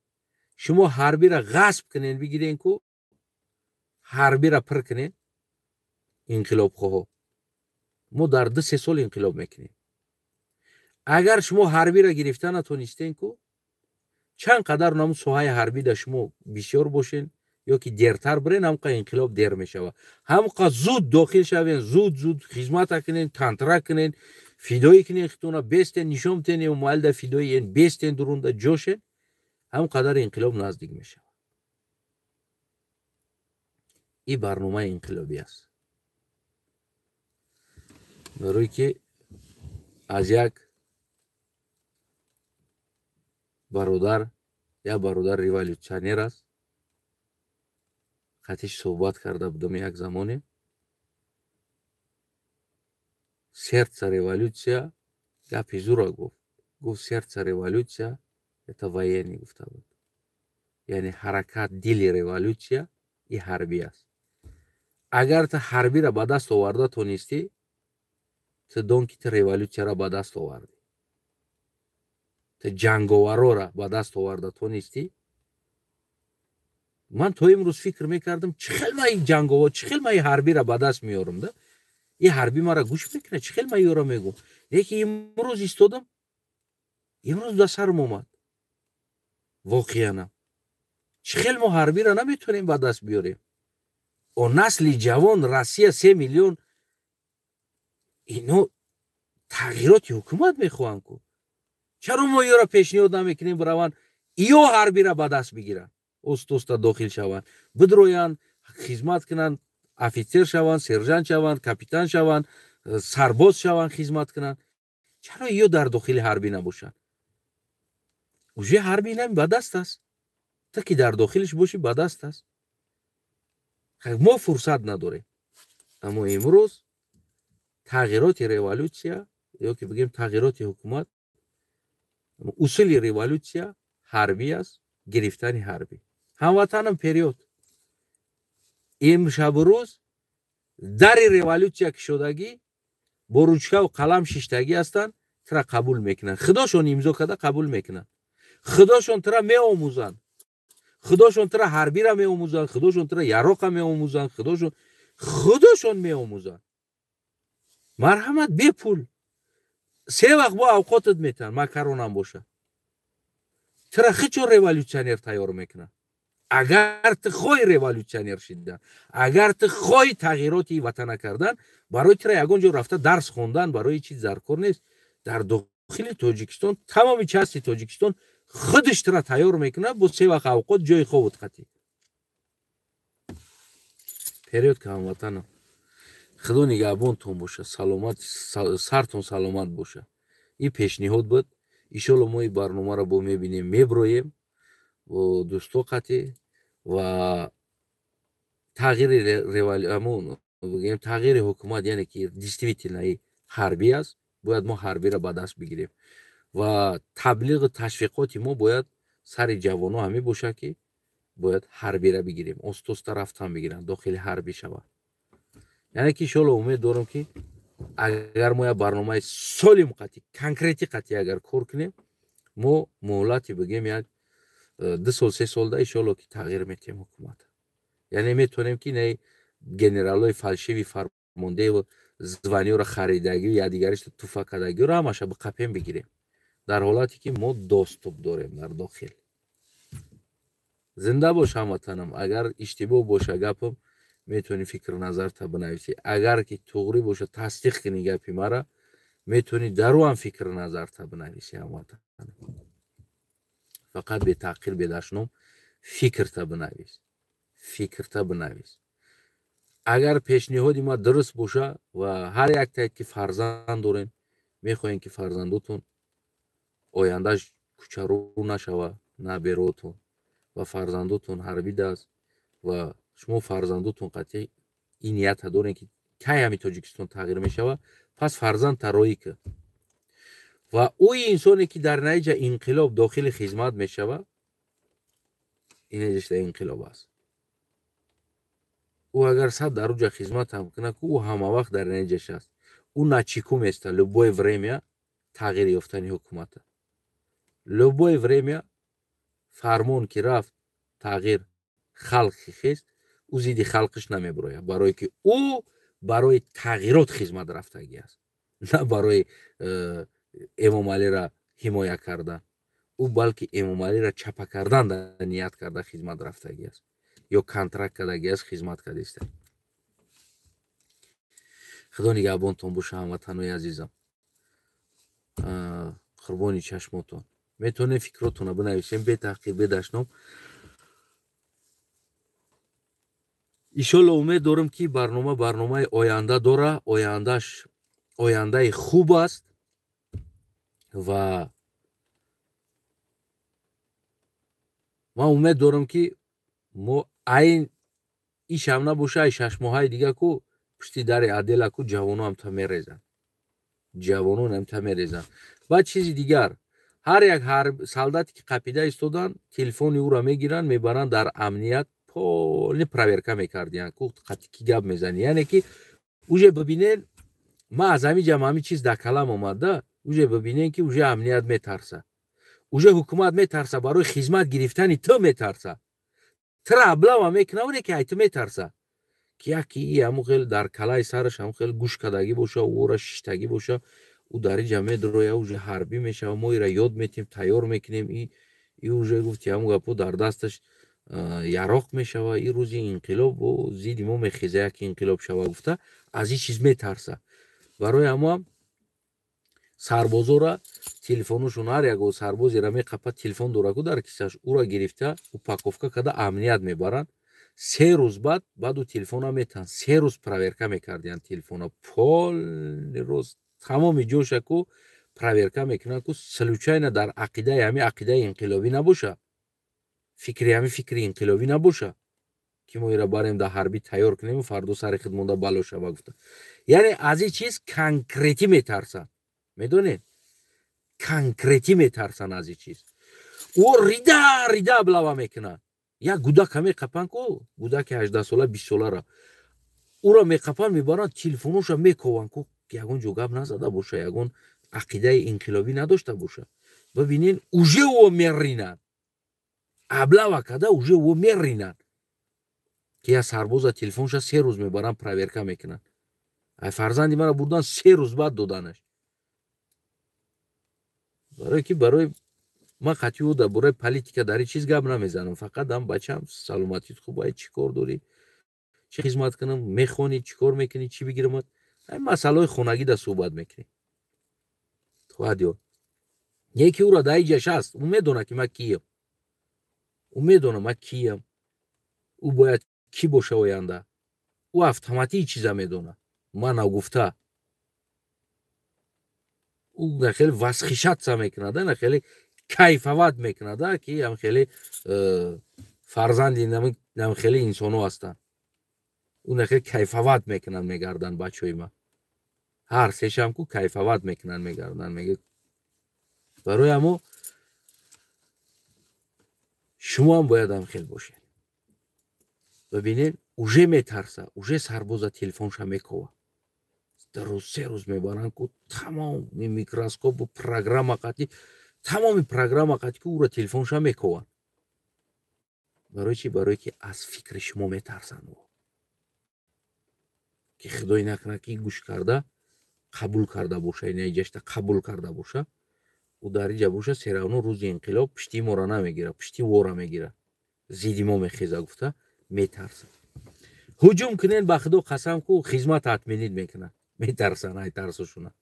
Шумо ҳарбира ғасб кунен, бигирен ку, ҳарбира пир кунен, инқилобхоҳо. Мо дар 2-3 сол инқилоб мекунем. Агар шумо ҳарбира гирифта натонистен ку, чанд қадар намун соҳаи ҳарбӣ дар шумо бисёр бошен ё ки дертар бирен, ҳамқа инқилоб дер мешавад. Ҳамқа зуд дохил шавен, зуд зуд хизмата кунен, контракт кунен, фидоӣ кунен хитона, бестен, нишон битен, эмомалида фидоиен, бестен дурунда ҷошен, ҳам қадар инқилоб наздик мешавад. Ин барномаи инқилобӣ аст. Барое ки аз як бародар, як бародар революционер аст, қатиш суҳбат карда будам як замоне. Сердца революция гапи зура гуфт. Гуфт сердца революция это военный гуфта буд. Яъне ҳаракат дили революция и ҳарбӣ аст. Агар ту ҳарбиро ба даст оварда тонистӣ, ту дон ки ту революцияро ба даст овардӣ. Ту ҷанговарора ба даст оварда тонистӣ. Ман то имрӯз фикр мекардам, чӣ хел ман ин ҷанговар, чӣ хел ман ин ҳарбиро ба даст меорам, да? Ин ҳарбӣ мара гӯш мекунад, чӣ хел ман ёро мегӯм? Лекин имрӯз истодам, имрӯз ба сарам омад. Воқеанам. Чӣ хел мо ҳарбиро наметавонем ба даст биёрем? О насли ҷавон, Россия 3 миллион, ино тағйироти ҳукумат мехоҳанд ку. Чаро мо ёро пешниҳод намекунем бираванд, ё ҳарбиро ба даст бигиранд, оста-оста дохил шаванд, бидроянд, хизмат кунанд, офитсер шаванд, сержант шаванд, капитан шаванд, сарбоз шаванд, хизмат кунанд. Чаро ё дар дохили ҳарбӣ набошанд? Уже ҳарби инами ба даст аст. Та ки дар дохилиш бошӣ, ба даст аст. Мо фурсат надорем. Аммо имрӯз тағйироти революсия ё ки бигем тағйироти ҳукумат, усули революсия ҳарбӣ аст, гирифтани ҳарбӣ. Ҳамватанам, вперёд! Имшабу рӯз дари революсия кушодагӣ, бо ручкаву қалам шиштагӣ ҳастанд, тура қабул мекунанд. Худошон имзо карда қабул мекунанд. Худошон тура меомӯзанд. Худошон тура ҳарбира меомӯзанд, худошон тура яроқа меомӯзанд, худошон меомӯзанд. Марҳамат, бепул. Се вақт бо авқотат метаҳанд, макаронам боша. Тура хичо революсионер тайёр мекунанд. Агар ту хоҳӣ революсионер шидан, агар ту хоҳӣ тағйироти ватана кардан, барои тура ягон ҷо рафта дарс хондан барои чиз даркор нест. Дар дохили Тоҷикистон, тамоми части Тоҷикистон худаш тура тайёр мекунад бо се вақт авқот, ҷои хобут қатӣ. Вперёд, ка ҳамватанам. Худо нигаҳбонтон боша, саломат, сартон саломат боша. Ин пешниҳод буд. Иншолло мо ин барномаро бо мебинем, меброем бо дӯсто қатӣ ва тағйири бигем тағйири ҳукумат, яъне ки действительно ҳарбӣ аст, бояд мо ҳарбиро ба даст бигирем ва таблиғу ташвиқоти мо бояд сари ҷавоно ҳамин бошад, ки бояд ҳарбиро бигирем, остоста рафтан бигиранд, дохили ҳарбӣ шавад. Яъне ки иншолло умед дорам, ки агар мо як барномаи солим қатӣ, конкретӣ қатӣ агар кор кунем, мо муҳлати бигем як 2 сол, 3 солда иншолло ки тағйир метиҳем ҳукумат. Яъне метавонем, ки не генералои фальшивый, фармондеҳу званиёро харидагию якдигариш туфа кардагиро ҳамаша биқапем, бигирем, дар ҳолате ки мо доступ дорем дар дохил. Зинда бош, ҳамватанам. Агар иштибоҳ боша гапам, метавонӣ фикру назарта бинависӣ. Агар ки туғрӣ боша, тасдиқ кунӣ гапи мара, метавонӣ дару ҳам фикру назарта бинависӣ. Ҳамватанам, фақат бетаъқир, бедашном фикрта бинавис, фикрта бинавис. Агар пешниҳоди ма дуруст боша ва ҳар яктае ки фарзанд дорем, мехоҳем, ки фарзандотон ояндаш кӯчарӯ нашава, наберотон ва фарзандотон ҳарбидаст ва шумо фарзандотон қатъи ин нията дорем, ки кай ҳами Тоҷикистон тағйир мешавад, пас фарзанд тароӣ кӣ ва ӯи инсоне ки дар наиҷа инқилоб дохили хизмат мешавад, инеҷашда инқилоб аст. Ӯ агар сад дар уҷа хизмат ҳам кунад, ку ӯ ҳама вақт дар наиҷаш аст, ӯ начеку места. Любое время тағйир ёфтани ҳукумата, любое время фармон ки рафт, тағйир, халқи хест, ӯ зидди халқиш намебирояд, барое ки ӯ барои тағйирот хизмат рафтагӣ аст, на барои Эмомалиро ҳимоя кардан. Ӯ балки Эмомалиро чапа кардан ният карда хизмат рафтагӣ аст ё контракт кардагӣ аст, хизмат кардиста. Худо нигаҳбонтон боша, ҳамватанои азизам, қурбони чашмотон. Метавонем фикротонро бинависем бетаҳқир, бедашном. Иншолло умед дорам, ки барнома барномаи оянда дора, ояндаш ояндаи хуб аст ва ман умед дорам, ки мо айн ишам набоша, ай 6 моҳаи дига ку пушти дари адела ку ҷавоно ҳамта мерезанд, ҷавонон ҳамта мерезанд. Баъд чизи дигар, ҳар як солдате ки қапида истоданд, телефони ӯро мегиранд, мебаранд дар амният, полный проверка мекардиянд, ку қати ки гап мезанӣ. Яъне ки уже бибинен, ман аз ҳамин ҷам ҳамин чиз дар калам омада, уже бибинен, ки уже амният метарса, уже ҳукумат метарса, барои хизмат гирифтани ту метарса, тура облава мекуна, оне ки ай ту метарса, ки яки и ҳамун хел дар калаи сараш ҳамун хел гӯш кардагӣ боша, ӯра шиштагӣ боша, ӯ дар инҷа медроя, уже ҳарбӣ мешава, мо ира ёд метиҳем, тайёр мекунем, и уже гуфти ҳамун гапо дар дасташ яроқ мешава, и рӯзи инқилоб зидди мо мехеза, яки инқилоб шава гуфта, аз ин чиз метарса. Барои ҳамоам сарбозора телефоношон, ҳар як сарбозеро меқапад, телефон дораку дар кисаш, ӯро гирифта, упаковка карда, амният мебаранд. 3 рӯз баъд ӯ телефона метаҳанд. 3 рӯз проверка мекардиянд телефона, полный рӯз тамоми ҷошаку. Проверка мекунанд, ку случайно дар ақидаи ҳами ақидаи инқилобӣ набоша, фикри ҳами фикри инқилобӣ набоша, ки мо ира барем, дар ҳарбӣ тайёр кунем, фардо сари худ монда бало шава гуфта. Яъне аз ин чиз конкретӣ метарсанд, медонед, конкретӣ метарсанд аз ин чиз. Ӯ рида рида облава мекунад. Як гудака меқапанд ку, гудаки 18-сола, 20-солара ӯро меқапанд, мебаранд, телефоноша мекованд ку, ягон ҷо гап назада боша, ягон ақидаи инқилобӣ надошта боша. Бибинен, уже ӯ меринад, облава када, уже ӯ меринад, ки я сарбоза телефонша 3 рӯз мебаранд, проверка мекунанд. Ай фарзанди мара бурдан, 3 рӯз баъд доданаш. Барое ки барои ман қатъи ӯ дар бораи политика, дар ин чиз гап намезанам. Фақат ам бачам, саломатит хуб, ай чӣ кор дорӣ, чӣ хизмат кунам, мехонӣ, чӣ кор мекунӣ, чӣ бигирамад, ай масъалаҳои хонагӣ да суҳбат мекунем. Хоҳад ёд яке ӯра дар иҷаш аст, ӯ медонад, ки ман киям, ӯ медонад, ман киям, ӯ бояд кӣ боша оянда. Ӯ автоматӣ чиза медонад, ман нагуфта. Ӯ хеле восхищаться мекунад, на хеле кайфовать мекунад, ки ам хеле фарзанди нам хеле инсоно ҳастанд. Ӯ на хеле кайфовать мекунанд, мегарданд бачаҳои ман, ҳар сешам ку кайфовать мекунанд, мегарданд, мега. Барои амо шумоам бояд ам хел бошед. Бибинед, уже метарса, уже сарбоза телефонша мекова, рӯз 3 рӯз мебаранд ку, тамоми микроскопу программа қатӣ, тамоми программа қатӣ ку ӯро телефонша мекованд. Барои чӣ? Барое ки аз фикри шумо метарсанд, ки худое накунад, ки гӯш карда қабул карда боша, инаиҷашта қабул карда боша, ӯ дар иҷа боша, всё равно рӯзи инқилоб пишти моро намегирад, пишти вора мегирад, зидди мо мехеза гуфта метарсад. Ҳуҷум кунен, ба худо қасам ку, хизмат отменить мекунад. Метарсанд, ай тарсошуна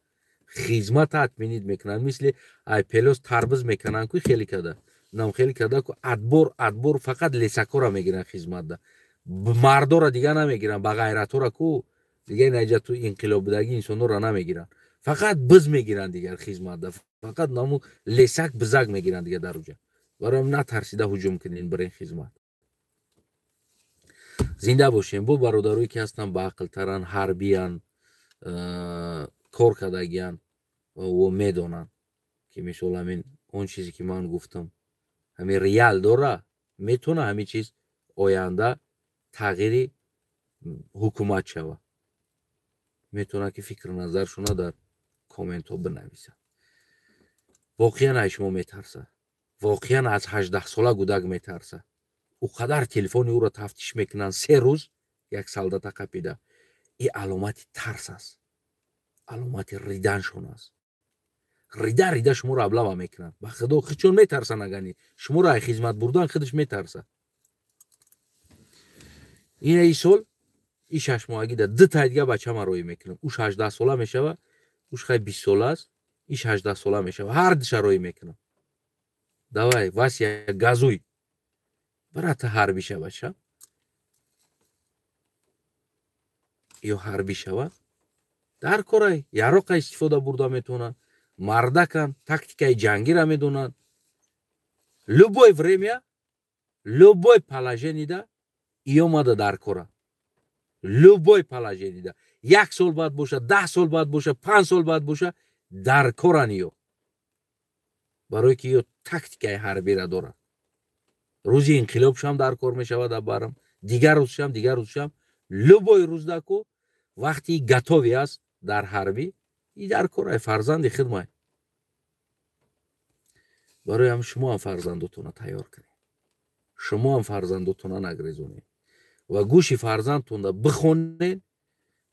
хизмат отменить мекунанд. Мисли ай пелос тарбиз мекунанд ку, хеле када нам, хеле када ку, отбор, отбор, фақат лесакора мегиранд хизматда, мардора дига намегиранд, ба ғайратора ку дига инаҷа ту инқилоб будагӣ инсонора намегиранд, фақат биз мегиранд дигар хизматда, фақат наму лесак бизак мегиранд дига дар уҷа. Бароям натарсида ҳуҷум кунен, бирен хизмат. Зинда бошем. Бо бародарое ки ҳастанд, баақлтаран, ҳарбиян, кор кардагиян во медонанд, ки мисол ҳамин он чизе ки ман гуфтам, ҳамин реал дора, метавона ҳамин чиз оянда тағйири ҳукумат шава. Метавонад, ки фикру назаршона дар комментҳо бинависад. Воқеан аз шумо метарсад, воқеан аз 18-сола гудак метарсад. Ӯ қадар телефони ӯро тафтиш мекунанд 3 рӯз, як солдата қапида, ин аломати тарс аст, аломати риданшон аст. Рида рида шуморо облава мекунанд. Ба худо, худшон метарсанд. Агани шуморо ай хизмат бурдан, худаш метарсад. Ина и сол, и 6-моҳагида ду тай дига бачама роӣ мекунам. Уш 18-сола мешава, уш хай 20-сола аст, иш 18-сола мешава, ҳар душа роӣ мекунам. Давай, Вася, газуй, брата, ҳарбӣ шава ша ё ҳарбӣ шава. Дар корай яроқа истифода бурда метавонанд, мардакан, тактикаи ҷангира медонанд. Любое время, любой положенида иомада дар кора, любой положенида, як сол баъд боша, 10 сол баъд боша, 5 сол баъд боша, дар коран ё, барое ки ё тактикаи ҳарбира дорад. Рӯзи инқилобшам дар кор мешавад, барам дигар рӯзшам, дигар рӯзшам, любой рӯздаку вақти готовый аст дар ҳарбӣ и дар корай. Фарзанди хидмай. Барои ҳам шумо ҳам фарзандотона тайёр кунед, шумо ҳам фарзандотона нагрезонед ва гӯши фарзандтонда бихонед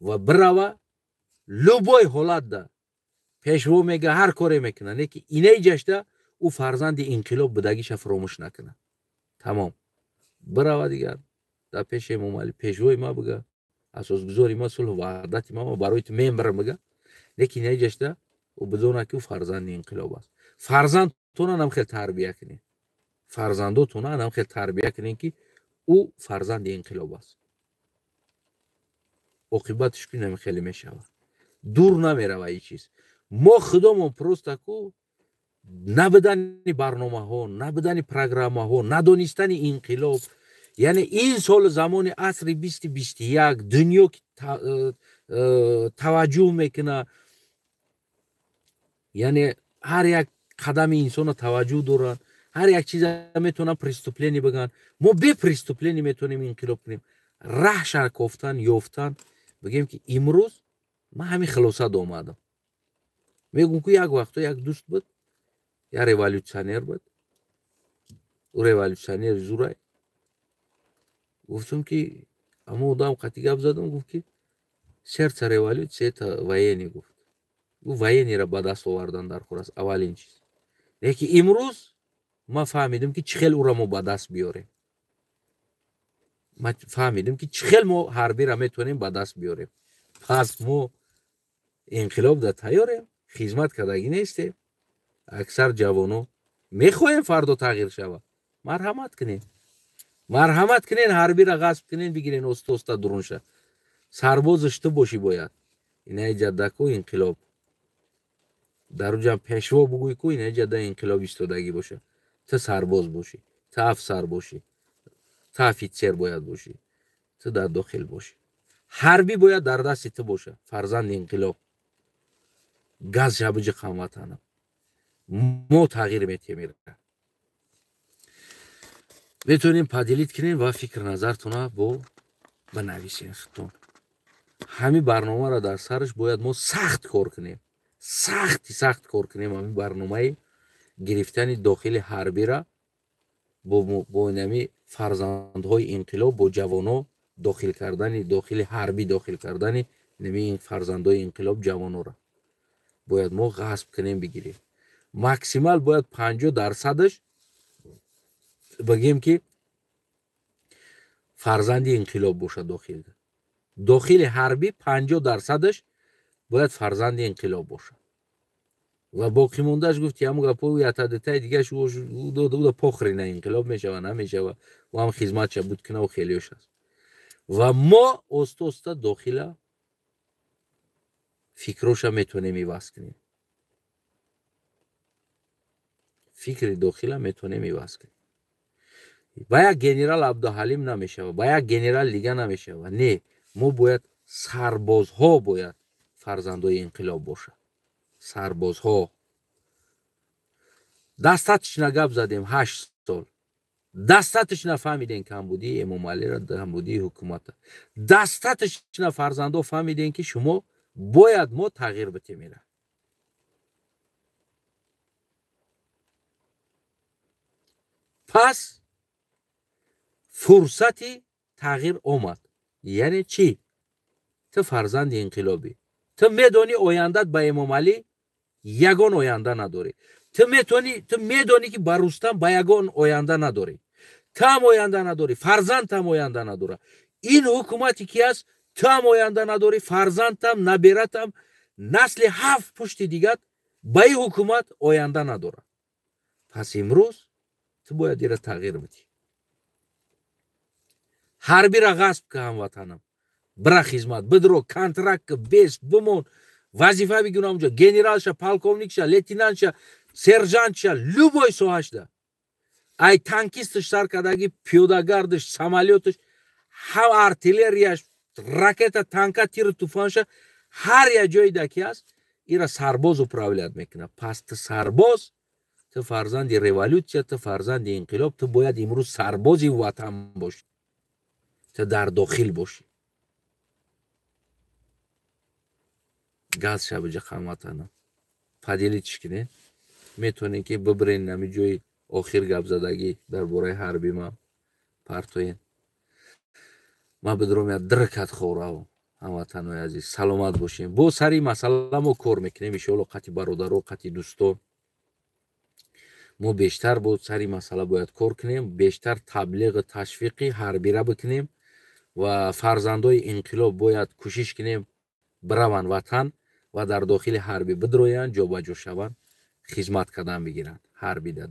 ва бирава. Любой ҳолатда пешво мега, ҳар коре мекунад, не ки инаи ҷашта ӯ фарзанди инқилоб будагиша фуромӯш накунад. Тамом, бирава дигар дар пеши Эмомалӣ, пешвои ма бига, асосгузори ма, сулҳу ваҳдати ма, барои ту мембарам бига. Лекин инаи ҷашта ӯ бидонад, ки ӯ фарзанди инқилоб аст. Фарзандтона нам хел тарбия кунед, фарзандотона нам хел тарбия кунед, ки ӯ фарзанди инқилоб аст. Оқибаташ ки хеле мешавад, дур намерава ин чиз. Мо худомон просто ку набудани барномаҳо, набудани программаҳо, надонистани инқилоб, яъне ин соли замони асри 20-21 дунё ки таваҷҷӯҳ мекунад, яъне ҳар як қадами инсона таваҷҷӯҳ доранд, ҳар як чиза метавонанд преступление бигӯянд. Мо бе преступление метавонем инқилоб кунем. Раҳша кофтан, ёфтан, бигем ки имрӯз ман ҳамин хулоса омадам. Мегӯм ку як вақто як дӯст буд, як революционер буд, ӯ революционери зурай. Гуфтам ки ҳамон одам қатъи гап задам, гуфт ки сердце революции это военный, гуфт. Гуфт военныйро ба даст овардан дар кор аст, аввалин чиз. Лекин имрӯз ман фаҳмидам ки чӣ хел ӯро мо ба даст биёрем. Ман фаҳмидам ки чӣ хел мо ҳарбиро метавонем ба даст биёрем. Пас мо инқилоб да тайёрем, хизмат кардагӣ нестем. Аксар ҷавоно мехоҳем фардо тағйир шавад. Марҳамат кунед. Марҳамат кунед, ҳарбиро ғасб кунед, бигирен оста оста дурунша. Сарбозаш ту бошӣ бояд. Инаи ҷаддаку инқилоб. Дар уҷа пешво бугӯй ку инаи ҷадда инқилоб истодагӣ боша. Ту сарбоз бошӣ, ту афсар бошӣ, ту офитсер бояд бошӣ, ту дар дохил бошӣ. Ҳарбӣ бояд дар дасти ту боша, фарзанди инқилоб. Газ шабиҷи ҳамватанам. Мо тағйир метиҳем ира. Метавонем поделить кунем ва фикр назартона бо бинависем худтон. Ҳамин барномаро дар сараш бояд мо сахт кор кунем. Сахти сахт кор кунем ҳамин барномаи гирифтани дохили ҳарбира бо инами фарзандҳои инқилоб, бо ҷавоно дохил кардани, дохили ҳарбӣ дохил кардани инами фарзандҳои инқилоб ҷавонора бояд мо ғасб кунем, бигирем. Максимал бояд 50% бигем ки фарзанди инқилоб бошад дохил. Дохили ҳарбӣ 50% бояд фарзанди инқилоб бошад. Ва боқӣ мондааш гуфти ҳамун гапҳо ятадетаи дигааш уда похрена инқилоб мешава, намешава, ӯ ҳам хизматша буд куна ва хелиёш аст. Ва мо оста оста дохила фикроша метавонем иваз кунем. Фикри дохила метавонем иваз кунем. Ба як генерал Абдуҳалим намешава, ба як генерал дига намешава. Не, мо бояд сарбозҳо бояд фарзандои инқилоб бошад. Сарбозҳо. Достаточно гап задем 8 сол. Достаточно фаҳмидем камбудии Эмомалиро, камбудии ҳукумата. Достаточно фарзандо фаҳмидем ки шумо бояд мо тағйир битем ира. Пас фурсати тағйир омад. Яъне чӣ? Ту фарзанди инқилобӣ. Ту медонӣ ояндат ба Эмомалӣ ягон оянда надорӣ. Ту медонӣ ки ба Рустам ба ягон оянда надорӣ. Ту ҳам оянда надорӣ, фарзандтам оянда надорад. Ин ҳукумате ки аст, ту ҳам оянда надорӣ, фарзандтам, набератам, насли 7 пушти дигат ба ин ҳукумат оянда надорад. Пас имрӯз ту бояд ира тағйир бидӣ. Ҳарбиро ғасб ка ҳамватанам. Бира хизмат, бидро, контракт бес, бимон, вазифа бигир онҷо, генералша, полковникша, лейтенантша, сержантша, любой соҳашда. Ай танкистш сар кардаги, пиёдагардш, самолётш, ҳам артиллерияш, ракета, танка, тиру туфанша, ҳар як ҷойда ки аст, ира сарбоз управлять мекунад. Пас ту сарбоз, ту фарзанди революция, ту фарзанди инқилоб, ту бояд имрӯз сарбози ватан бошӣ. Ту дар дохил бошӣ. Газ шабиҷа ҳамватанам. Поделитьш кунед. Метавонед ки бибирен ҳамин ҷои охир гапзадагӣ дар бораи ҳарби ман партоен. Ман бидурам як диркат хӯравам. Ҳамватанои азиз, саломат бошем. Бо сари масъала мо кор мекунем иншоалло, қати бародаро, қати дӯсто. Мо бештар бо сари масъала бояд кор кунем, бештар таблиғу ташвиқи ҳарбира бикунем ва фарзандои инқилоб бояд кӯшиш кунем бираванд ватан ва дар дохили ҳарбӣ бидроянд, ҷобаҷо шаванд, хизмат кардан бигиранд, ҳарбида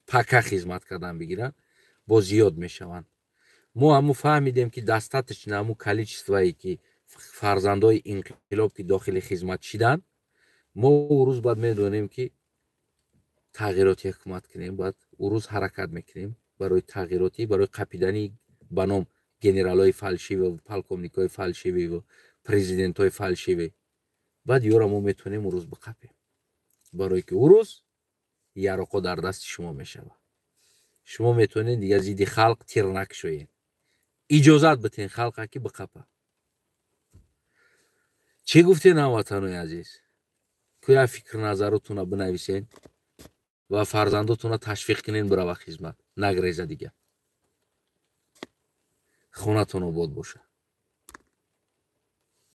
пака хизмат кардан бигиранд, боз зиёд мешаванд. Мо ҳамун фаҳмидем ки достаточно ҳамун количествое ки фарзандои инқилоб ки дохили хизмат шиданд, Мо ӯ рӯз баъд медонем, ки тағйироти ҳукумат кунем, баъд ӯ рӯз ҳаракат мекунем барои тағйиротӣ, барои қапидани ба ном генералҳои фальшивый, полковникҳои фальшивый, президентҳои фальшивый. Баъд ёра мо метавонем ӯ рӯз биқапем, барое ки ӯ рӯз яроқо дар дасти шумо мешавад. Шумо метавонед дигар зидди халқ тир накушоед. Иҷозат битен халқа, ки биқапа. Чӣ гуфтен, ҳамватанои азиз? Кӯя фикр назаротуна бинависен ва фарзандотуна ташвиқ кунен, бирава хизмат, нагреза. Дига хонатон обод бошад.